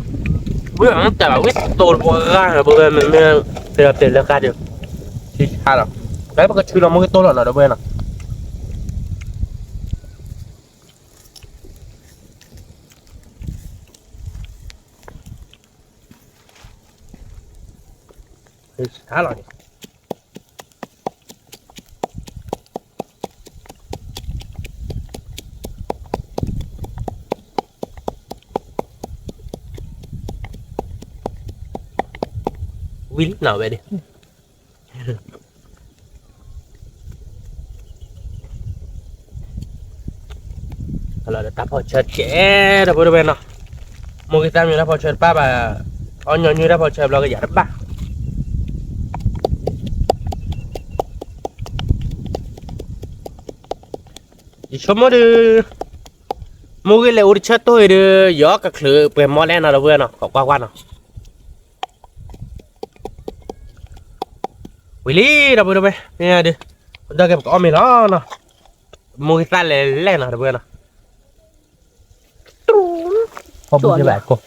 ဝံၤအတၢ် ဝံၤသိတဘိဂၤ ဒီပုၢ်ဝဲၢ် မ့မ့ၢ်သ့လီၤတ့ၢ်လၢဃါဒီး ဆံဆါလီၤ, ဒီးပကဆူလီၤမိၢ်ဂ့ၤသိလီၤနီၤ ဒီပုၢ်ဝဲၢ်နီၤ ဆါလီၤန့ၣ်, ဝံၤလံနီၤဝဲဒၣ် လီၤဒီးတၢ်ဖီၣ်ဆၢကဲ ဒီပုၢ်ဒီဝဲၢ်နီၤ, မိၢ်ဂ့ၤသၣ်မံတၢ်ဖီၣ်ဆၢတပၣ်ဘၣ်, အီၣ်ညီနုၢ်တၢ်ဖီၣ်ဆၢဘျီကယၤတဘၣ်, ယဆိကမိၣ်ဒီး, မိၢ်ဂ့ၤလဲၤအူတဆၢတိၢ်အံၤဒီး ယီကချုးပှဲၤမီၢ်လဲၣ်နီၤ ဒီပုၢ်ဝဲၢ်နီၤ ခိးကွၢ်ကွၢ်နီၤ ဝံၤလံ ဒီပုၢ်ဒီဝဲၢ်, မ့ၢ်ဒုး, ဒီးကဲပကအီၣ်မ့ၤလီၤနီၤ, မိၢ်ဂ့ၤသၣ်လဲၤလဲၣ်နီၤ ဒီပုၢ်ဝဲၢ်နီၤ, ဖီဘိကဘၣ်ကိး,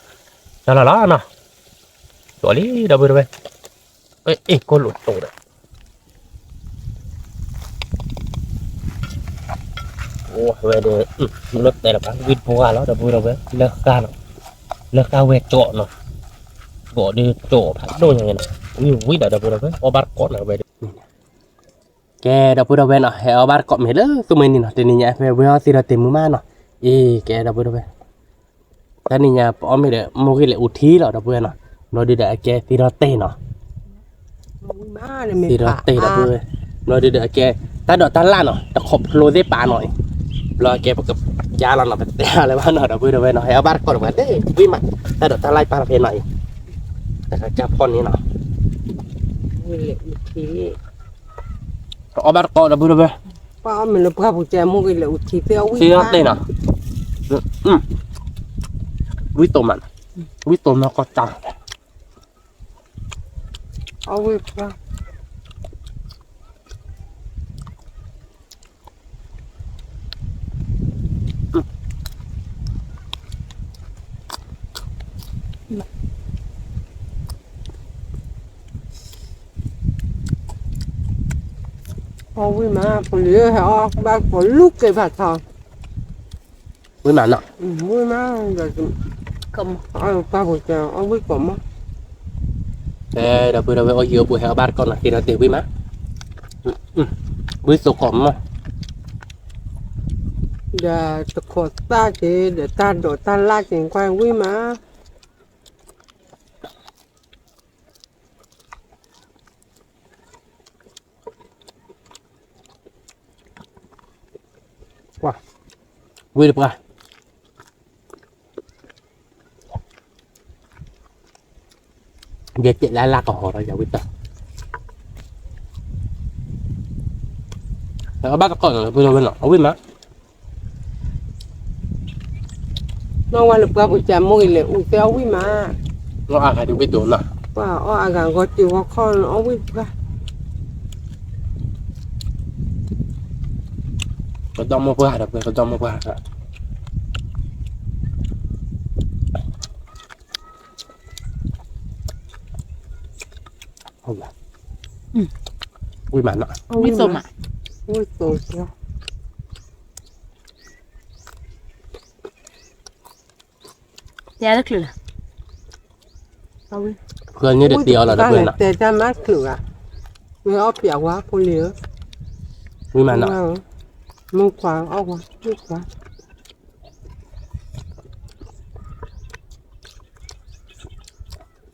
လီၤလီၤလီၤနီၤ, ကၠိလံ ဒီပုၢ်ဒီဝဲၢ်, အ့ၣ် ကိၢ်လိာ်တိဒီး အိၣ်ဝဲဒီး, လၢတဲလၢၤဘၣ် ဝံတပှၢ်လီၤ ဒီပုၢ်ဒီဝဲၢ် လၢဃါနီၤ, လၢဃါဝဲကၠိနီၤ, ဘီဒီးကၠိဖးဒိၣ်ညါနီၤ, ဝံဝံဒီး ဒီပုၢ်ဒီဝဲၢ် အီၣ်ဘၣ်တကိးနီၤဝဲဒီး, ကဲ ဒီပုၢ်ဒီဝဲၢ်နီၤ ဟဲအီၣ်ဘၣ်တကိးမ့ၢ်လၢသူမုၢ်နံၤနီၤ တနံၤညါဖဲဝဲအီၣ်သ့ဒီးတ့ၢ်မုၢ်မးနီၤ, အ့ၣ် ကဲ ဒီပုၢ်ဒီဝဲၢ် တနံၤညါပအီၣ်မ့ၤဒီး မိၢ်ဂ့ၤလဲၤအူထံလီၤ ဒီပုၢ်ဝဲၢ်နီၤ, ဘျီဒုးဒီးအကဲသ့ဒီးတဲာ်နီၤ, သ့ဒီးတဲာ် ဒီပုၢ်ဝဲၢ်, ဘျီဒုးဒီးအကဲ တၢ်ဒိးတၢ်လၣ်နီၤ တခီဖျိသ့ၣ်ပာ်နီၤအံၤ, ဘျီအကဲပကယါလီၤနီၤ ပတဲလၢၤဘၣ်နီၤ ဒီပုၢ်ဝဲၢ်နီၤ ဟဲအီၣ်ဘၣ်တကိးဒီးပှၤသ့ၣ်ဝံၣ်မး, တၢ်ဒိးတၢ်လၣ်ပာ်ဖဲနီၤအံၤ, တၢ်ကၢ်ဖီၣ်န့ၣ်နီၤ အီၣ်ဘၣ်တကိး ဒီပုၢ်ဒီဝဲၢ်, သ့ဒီးတဲာ်နီၤ, ဝံတိၢ်မး, ဝံတိၢ်မးကီၢ်တၢ်, အဝဲ, အီၣ်ဝံၣ်မး ပလံၤဧၢ ဟဲအီၣ်ဘၣ်ကီးလူၤက့ၤ ဖးထီ ဝံၣ်မးနီၤ ဝံၣ်မး ပှၤပူၤစၢၤ အီၣ်ဝံၣ်ကီးမး ဒီပုၢ်ဒီဝဲၢ် အီၣ်ယံၤအီၣ်ဘူး ဟဲအီၣ်ဘၣ်တကီးနီၤ ဃ့ဒီးတ့ၢ်ဝံၣ်မး ဝံၣ်သိးကီးမး ဒီးတခိးသၣ်က့ၤ ဒီးတၢ်ဒိးတၢ်လၣ်က့ၤ ကွၢ်ဝံၣ်မး ဝံၣ်တပှၢ် ယကဲလၢလၢကဟီၤဒီးယဝံၣ်တၢ် အဘၣ်တကီးနီၤ ပဝဲနီၤ အဝံၣ်မး နီၢ်ဝဲလၢပှၤပူၤစၢၤ မိၢ်ဂ့ၤလဲၤအူသဲအီၣ်ဝံၣ်မး နီၢ်အါဂၤဒ်ဝံၣ်ဒိၣ်နီၤ ပှၤအီၣ်အါဂၤဂီၤစ့ၢ်ဂီၤခီ အီၣ်ဝံၣ်ပှၢ် ကဒီမုၢ်ပှၢ်ဒီး ပှၤကဒီမုၢ်ပှၢ် ဝံၣ်မးနီၤ ဝံၣ်သိးမး ဝံၣ်သိး တဲတချုးလၢ ဃၢန့ၣ်တတဲအီၤလီၤ တပှဲၤနီၤ တဲတၢ်မၤချုးဂၤ မ့ၢ်အီၣ်ဖျးဝါဖိလံၤဧၢ ဝံၣ်မးနီၤ မုၢ်ခွါအီၣ်ဝါ မုၢ်ခွါ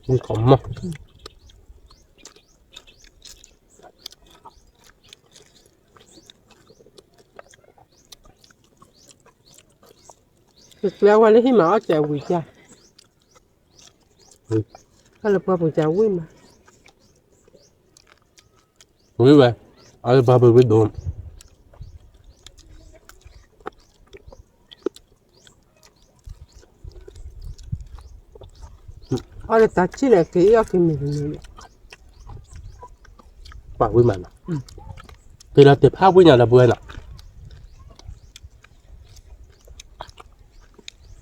ဝံၣ်ခီမီၢ် ကကျဲဝဲလၢဟံၣ်မး အီၣ်စဲးဝံၤကၢ် အလၢပှၤပူၤစၢၤဝံၣ်မး ဝံၣ်ဝဲ အလၢပှၤပူၤဝံၣ်ဒိၣ် အီၣ်လၢတၢ်ထံၣ်န့ၣ် က့ၤအီၣ်က့ၤမ့ၢ်တမ့ၢ် ပှၤဝံၣ်မးနီၤ က့ၤဒီးတ့ၢ်ဖးဝံၣ်ညါဒီပုၢ်ဝဲၢ်နီၤ ဒီးကဒီးဖးဒိၣ် အီၣ်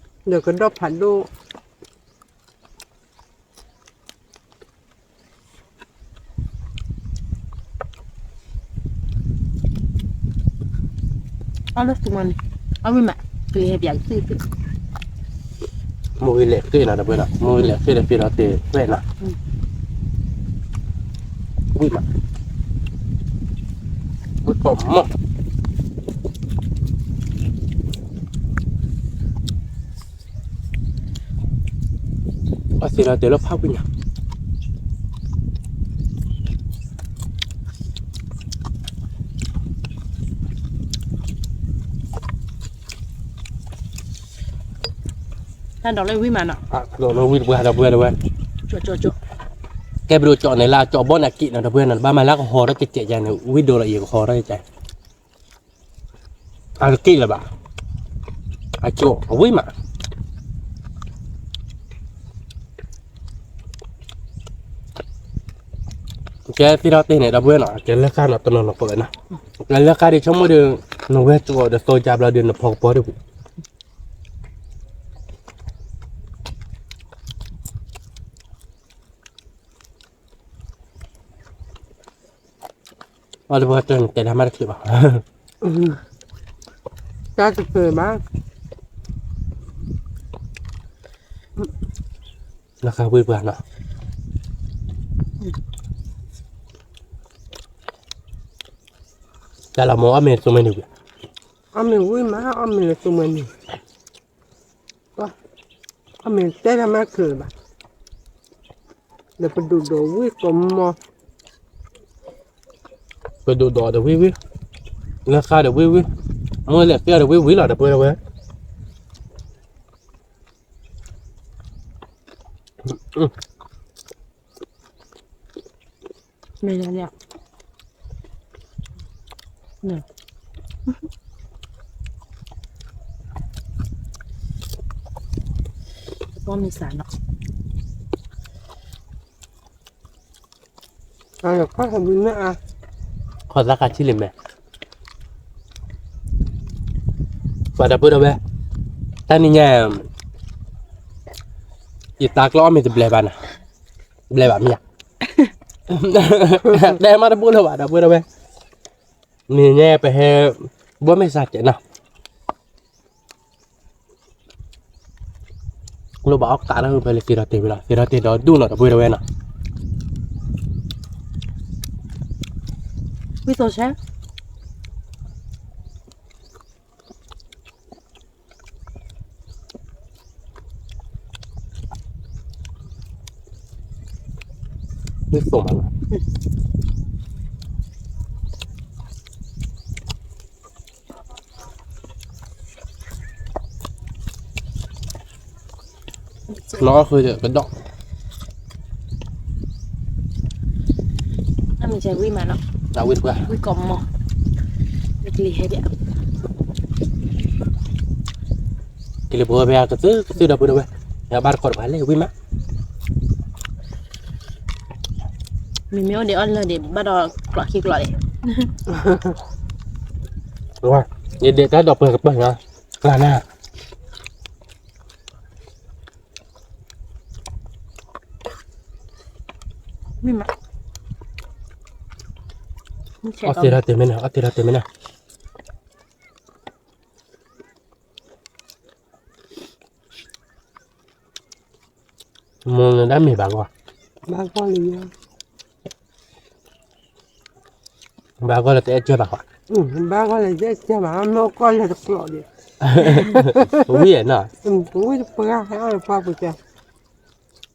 လၢသူမီန့ၣ် အီၣ်ဝံၣ်မး က့ၤဟဲပၠးကသံၣ်သ့ၣ် မိၢ်ဂ့ၤလဲၤဃ့ၢ်နီၤ တပှဲၤနီၤ မိၢ်ဂ့ၤလဲၤဃ့ၢ်ဒီးက့ၤဒီးတ့ၢ်ဖဲနီၤ ဝံၣ်မး ဝံၣ်ထီၣ်မီၢ် အီၣ်သ့ဒီးတ့ၢ်လၢဖးဝံၣ်ညါ တၢ်ဒိးလၢဝံၣ်မးနီၤ ဒိးလၢဝံၣ်တပှဲၤဒီပုၢ်ဝဲၢ်တဝဲ ကဲပဒိၣ်ကၠီၣ်န့ၣ်လၢကၠီၣ်ဘီန့ၣ်က့ၤနီၤ တပှဲၤနီၤ ဘၣ်မၤလၢကဟီထီၣ်ကဲးကဲးယါန့ၣ် ဝံၣ်ဒိးလီၤအံၤကဟီထီၣ်ကဲးကဲး အတက့ၢ်လၢၤဘၣ် အကၠီၣ်အဝံၣ်မး ကဲသ့ၣ်ထီၣ်တ့ၢ်န့ၣ် ဒီပုၢ်ဝဲၢ်နီၤ ကဲလၢဃာ်နီၤ တနီၤနီၤကိးဝဲနီၤ ကဲလၢဃာ်ဒ်ဆိကမိၣ်ဒီး နဝဲကၠီၣ်ဒီးသီကၠါဘျီဒီး နဖီကပီၤဒီး အီၣ်တပှၢ်တၢၢ်န့ၣ် တဲဒၣ်မးတချုးဘၣ် တၢ်တချုးဘၣ် နဃါဝံၣ်ပှၢ်နီၤ တၢ်လီၤမ့ၢ်အီၣ်မ့ၢ်သူမ့ၢ်န့ၣ်ဝံၤ အီၣ်မ့ၢ်ဝံၣ်မး အီၣ်မ့ၢ်လၢသူမ့ၢ်န့ၣ် အီၣ်မ့ၢ်တဲတၢ်မးချုးဘၣ် ဒီးပဒိၣ်ဒိးဝံၣ်ကိးမီၢ် ပဒိၣ်ဒိးဒီးဝံၣ်ဝံၣ် လၢဃာ်ဒီးဝံၣ်ဝံၣ် မိၢ်လဲၤဃ့ၢ်ဒီးဝံၣ်ဝံၣ်လီၤ ဒီပုၢ်ဝဲၢ် မ့ၢ်ညါလီၤ တပီၢ်မ့ၢ်စးနီၤ ခီၣ်သၣ်ခါဆံလံမဲာ် ပှၤဒီပုၢ်ဒီဝဲၢ် တၢ်နံၤညါ ယတၢ်ကျီၢ်အီၣ်မ့ၤတဘျဲးဘၣ်နၤ, ဘျဲးဘၣ်မ့ၢ်ဧါ, တဲမးတဘူၣ်လၢၤဘၣ် ဒီပုၢ်ဒီဝဲၢ်, န့ၣ်ညါပဟဲ ဘီၣ်မ့ၢ်စၢ်ကဲးနီၤ, လိၣ်ဘၣ်အီၣ်ကးတၢ်ဖဲလၢသ့ၣ်ဒီးတ့ၢ်ဝံၤလီၤ, သ့ၣ်ဒီးတ့ၢ်ဒီးဒူၣ်နီၤ ဒီပုၢ်ဒီဝဲၢ်နီၤ, ဝံသိးဆဲ ဝံသိးမးလီၤ, နီၢ်အီၣ်ဃုာ်ဒီးကဒီး, အမ့ၢ်ကဲဝံမးနီၤ, ဝံတပှၢ်, ဝံကိးမီၤ, ကလံၤဟဲဒၣ်, ကလံၤပှဲၤဖဲကသုၣ်ကသုၣ်ဒီပုၢ်ဒီဝဲၢ်, ယဘၣ်တခီတပှၢ်လဲၣ် ဝံမး, မ့မ့ၢ်အိၣ်ဒံးအီၣ်လၢာ်ဒံး ဘၣ်ဒီးကျိးခံကျိးဒံး, ယဒ့တၢ်ဒီးပှဲၤကပၢၢ်နီၤ, ကျါနၤ မ့ၢ်မး, အီၣ်သ့ၣ်ဒီးတ့ၢ်မ့ၢ်နၤ, အီၣ်သ့ၣ်ဒီးတ့ၢ်မ့ၢ်နၤ, မိၢ်နဒၣ်မ့ၢ်ဘၣ်ဂီၢ်, ဘၣ်ဂီၢ်လၢ ဘၣ်ဂီၢ်လၢတအဲၣ်ကၢဘၣ်ဃီ, ဘၣ်ဂီၢ်လၢတအဲၣ်ကၢဘၣ်, မ့ၢ်ကီၢ်လၢတကျိးဒံး, ဝံဧါနီၤ, ဝံတပှၢ်,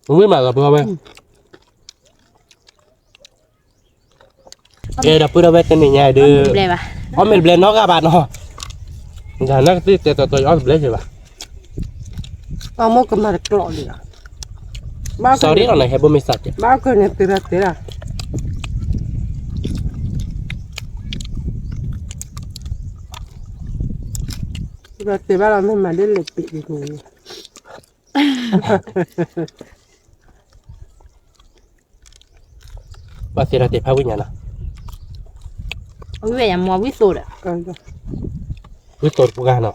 ဝံမးလီၤပှဲၤဝဲ ကဲဒီပုၢ်ဒီဝဲၢ်တနံၤညါဒုး, အီၣ်မ့ၤတဘျဲးနီတဂၤဘၣ်နီၤ, ဒ်နကသံၣ်တဲတီတီအီၣ်တဘျဲးက့ၤဘၣ်, အမိၢ်ကမၤတကျိးလံ, ဘၣ်ကီးန့ၣ် ဟဲဘိမ့ၢ်စးကဲး, ဘၣ်ကီးန့ၣ်သ့ၣ်ဒီးသ့ၣ်လီၤ, သ့ၣ်ဒီးသ့ၣ်ဘၣ်လီၤ မ့ၢ်မၤဒ်လဲၣ်ပ့ၤဒ်န့ၣ် ဘၣ်သ့ၣ်ဒီးသ့ၣ်ဖးဝံၣ်ညါနီၤ, ဝံၣ်ဝဲယမၤဝံၣ်သိးဒီး, ဝံၣ်သိးတပှၢ်နီၤ,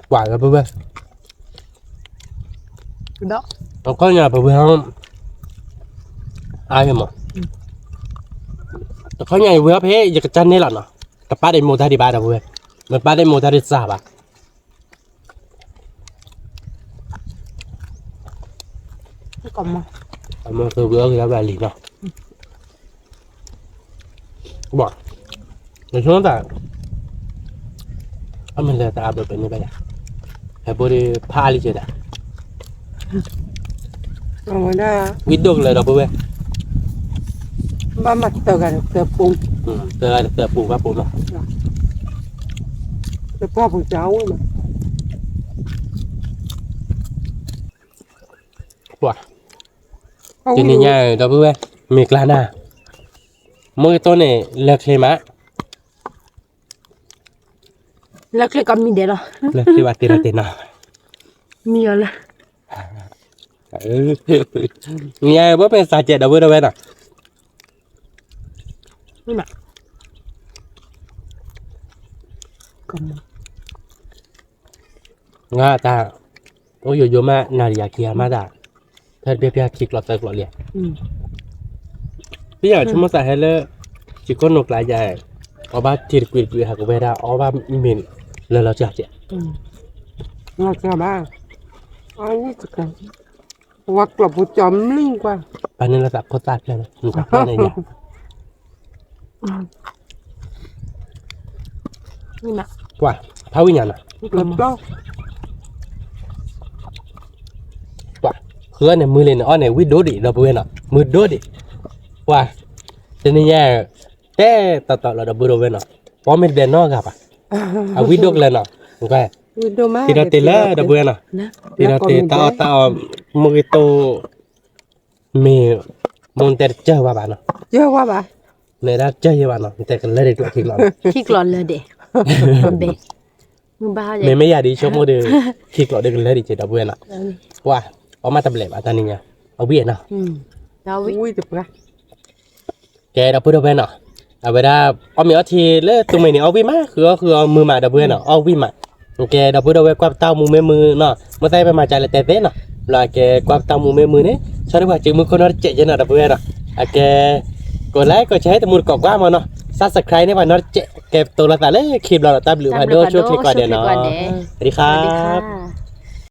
ကွၢ်လၢပဝဲ, အခီပညီပဝဲဟီ, အါယမး, တခီပညီယဝဲဟီဖဲယကစၢ်န့ၢ်လီၤနီၤ, တပၢ်ဒီးမိၢ်တၢ်ဒံးဘၣ်ဒီးပဝဲ, မ့ၢ်ပၢ်ဒီးမိၢ်တၢ်ဒံးစၢ်ဘၣ် အမ့ၢ်ကဝံၤအီၣ်က့ၤလၢဘၣ်လံနီၤ, ဘၣ်, နဆိတၢ်, အမ့ၢ်လဲၤတၢ်အဘၢၣ်ပန့ၣ်ဘၣ်ယၤ, ဟဲဘိဒ်ဖးလံကဲဒၣ်, ဝံၤဒိၣ်ကလၢၤဒီပုၢ်ဝဲၢ်, ဘၣ်မၤတဂၤတသၢပူ, တဂၤတသၢပူဘၣ်ပူနီၤ, တပှၢ်ပူစၢ်ဝဲမး ပှၤ, တနံၤညါဒီပုၢ်ဝဲၢ်, မ့ၢ်ကျါနၤ, မ့ၢ်ကတီၢ်န့ၣ် လၢချ့မး, လၢချ့ကီးမံၤဒဲးလီၤ, လၢချ့ဘၣ်တ့ထီၣ်တ့နီၤ, မံၤအီၤလၢ, ညါဘၣ်မ့ၢ်စးကဲးဒီပုၢ်ဝဲၢ်နီၤ, ငါတၢ်, အိၣ်ယိယိမး နၤဒီးယၤခံဂၤမးတၢ်, ဖဲတဘျီဘျီခံကျိးသၢကျိးလံ, ပယဆိကမိၣ်သးဟဲလၢ, ထံခိၣ်နိကျါယၤ, အီၣ်ဘၣ်ထံတကွံာ်တကွံာ်ဟးကဝဲဒၣ် အီၣ်ဘၣ်မ့ၤလၢလီၤစှၤကဲး, လီၤစှၤဘၣ်, ဝဲကျိးပူၤကၠီမံကွၢ်, ပာ်န့ၢ်လၢသးဖိသၣ်ဖျၢၣ်လၢ နသးဖျၢၣ်န့ၣ်ယၤ ပှၤ, ဖးဝံၣ်ညါနီၤ, ပှၤ, ဃုအီၣ်န့ၣ် မုၢ်လ့ၤန့ၣ် အီၣ်န့ၣ်ဝံၣ်ဒိၣ်ဒံးဒီပုၢ်ဝဲၢ်နီၤ, မုၢ်ဒိၣ်ဒံး, ပှၤ, တနံၤညါ, တဲတီတီလီၤဒီပုၢ်ဒီဝဲၢ်နီၤ, ပှၤမ့ၢ်တဘျဲးနီတဂၤဘၣ်, အဝံၣ်ဒိၣ်ကလၢၤနီၤ, သ့ၣ်ဒီးတ့ၢ်လၢဒီပုၢ်ဝဲၢ်နီၤ, သ့ၣ်ဒီးတ့ၢ်တၢ်အီၣ်တၢ်အီ, မုၢ်ဂ့ၤတိၢ် မ့ၢ်, မိၢ်နတဲတကၢၢ်ဝဲဘၣ်နီၤ, မ့ၢ်ဒၣ်တကၢၢ်ယဲဘၣ်နီၤ နတဲကလၢာ်ဒံးကျိးခံကျိး, မ့မ့ၢ်ယၤဒ်ဆိကမိၣ်ဒီး, ခံကျိးဒီးကလၢာ်ဒံးက့ဒီပုၢ်ဝဲၢ်နီၤ, ပှၤ, အီၣ်မးတဘျဲးဘၣ်တနံၤညါ, အဝံၣ်နီၤ, ဝံၣ်တပှၢ် ကဲဒီပုၢ်ဒီဝဲၢ်နီၤ, အဝဲဒၣ်, အီၣ်မ့ၤအီထံလၢသူမ့ၤန့ၣ် အီၣ်ဝံၣ်မး ဃုအီၣ်ဃုအီမုာ်မးဒီပုၢ်ဝဲၢ်နီၤ အီၣ်ဝံၣ်မး, ကဲ ဒီပုၢ်ဒီဝဲၢ် ကွၢ်ပတၢ်အိၣ်မူမ့ၢ်မုာ်နီၤ, မ့ၢ်သးပမၤကလဲၤတဲသ့နီၤ, ဘျီကဲ ကွၢ်ပတၢ်အိၣ်မူမ့ၢ်မုာ်န့ၣ် ဆီဒၣ်ပှၤစုမုၢ်ခိၣ်နီတစဲးကဲနီၤ ဒီပုၢ်ဝဲၢ်နီၤ, အကဲ ကိးlike ကိးshare တမူတကိးကွၢ်မးနီၤ, subscribe န့ၢ်ပှၤနီတစဲး, ကဲ ပတိၢ်လိာ်သးလၢခံဘျီဒီး တၢ်ဘျုးဖးဒိၣ် ဆိၣ်ချ့ကိးဂၤဒဲးနီၤ, စဝၤစဒီခါ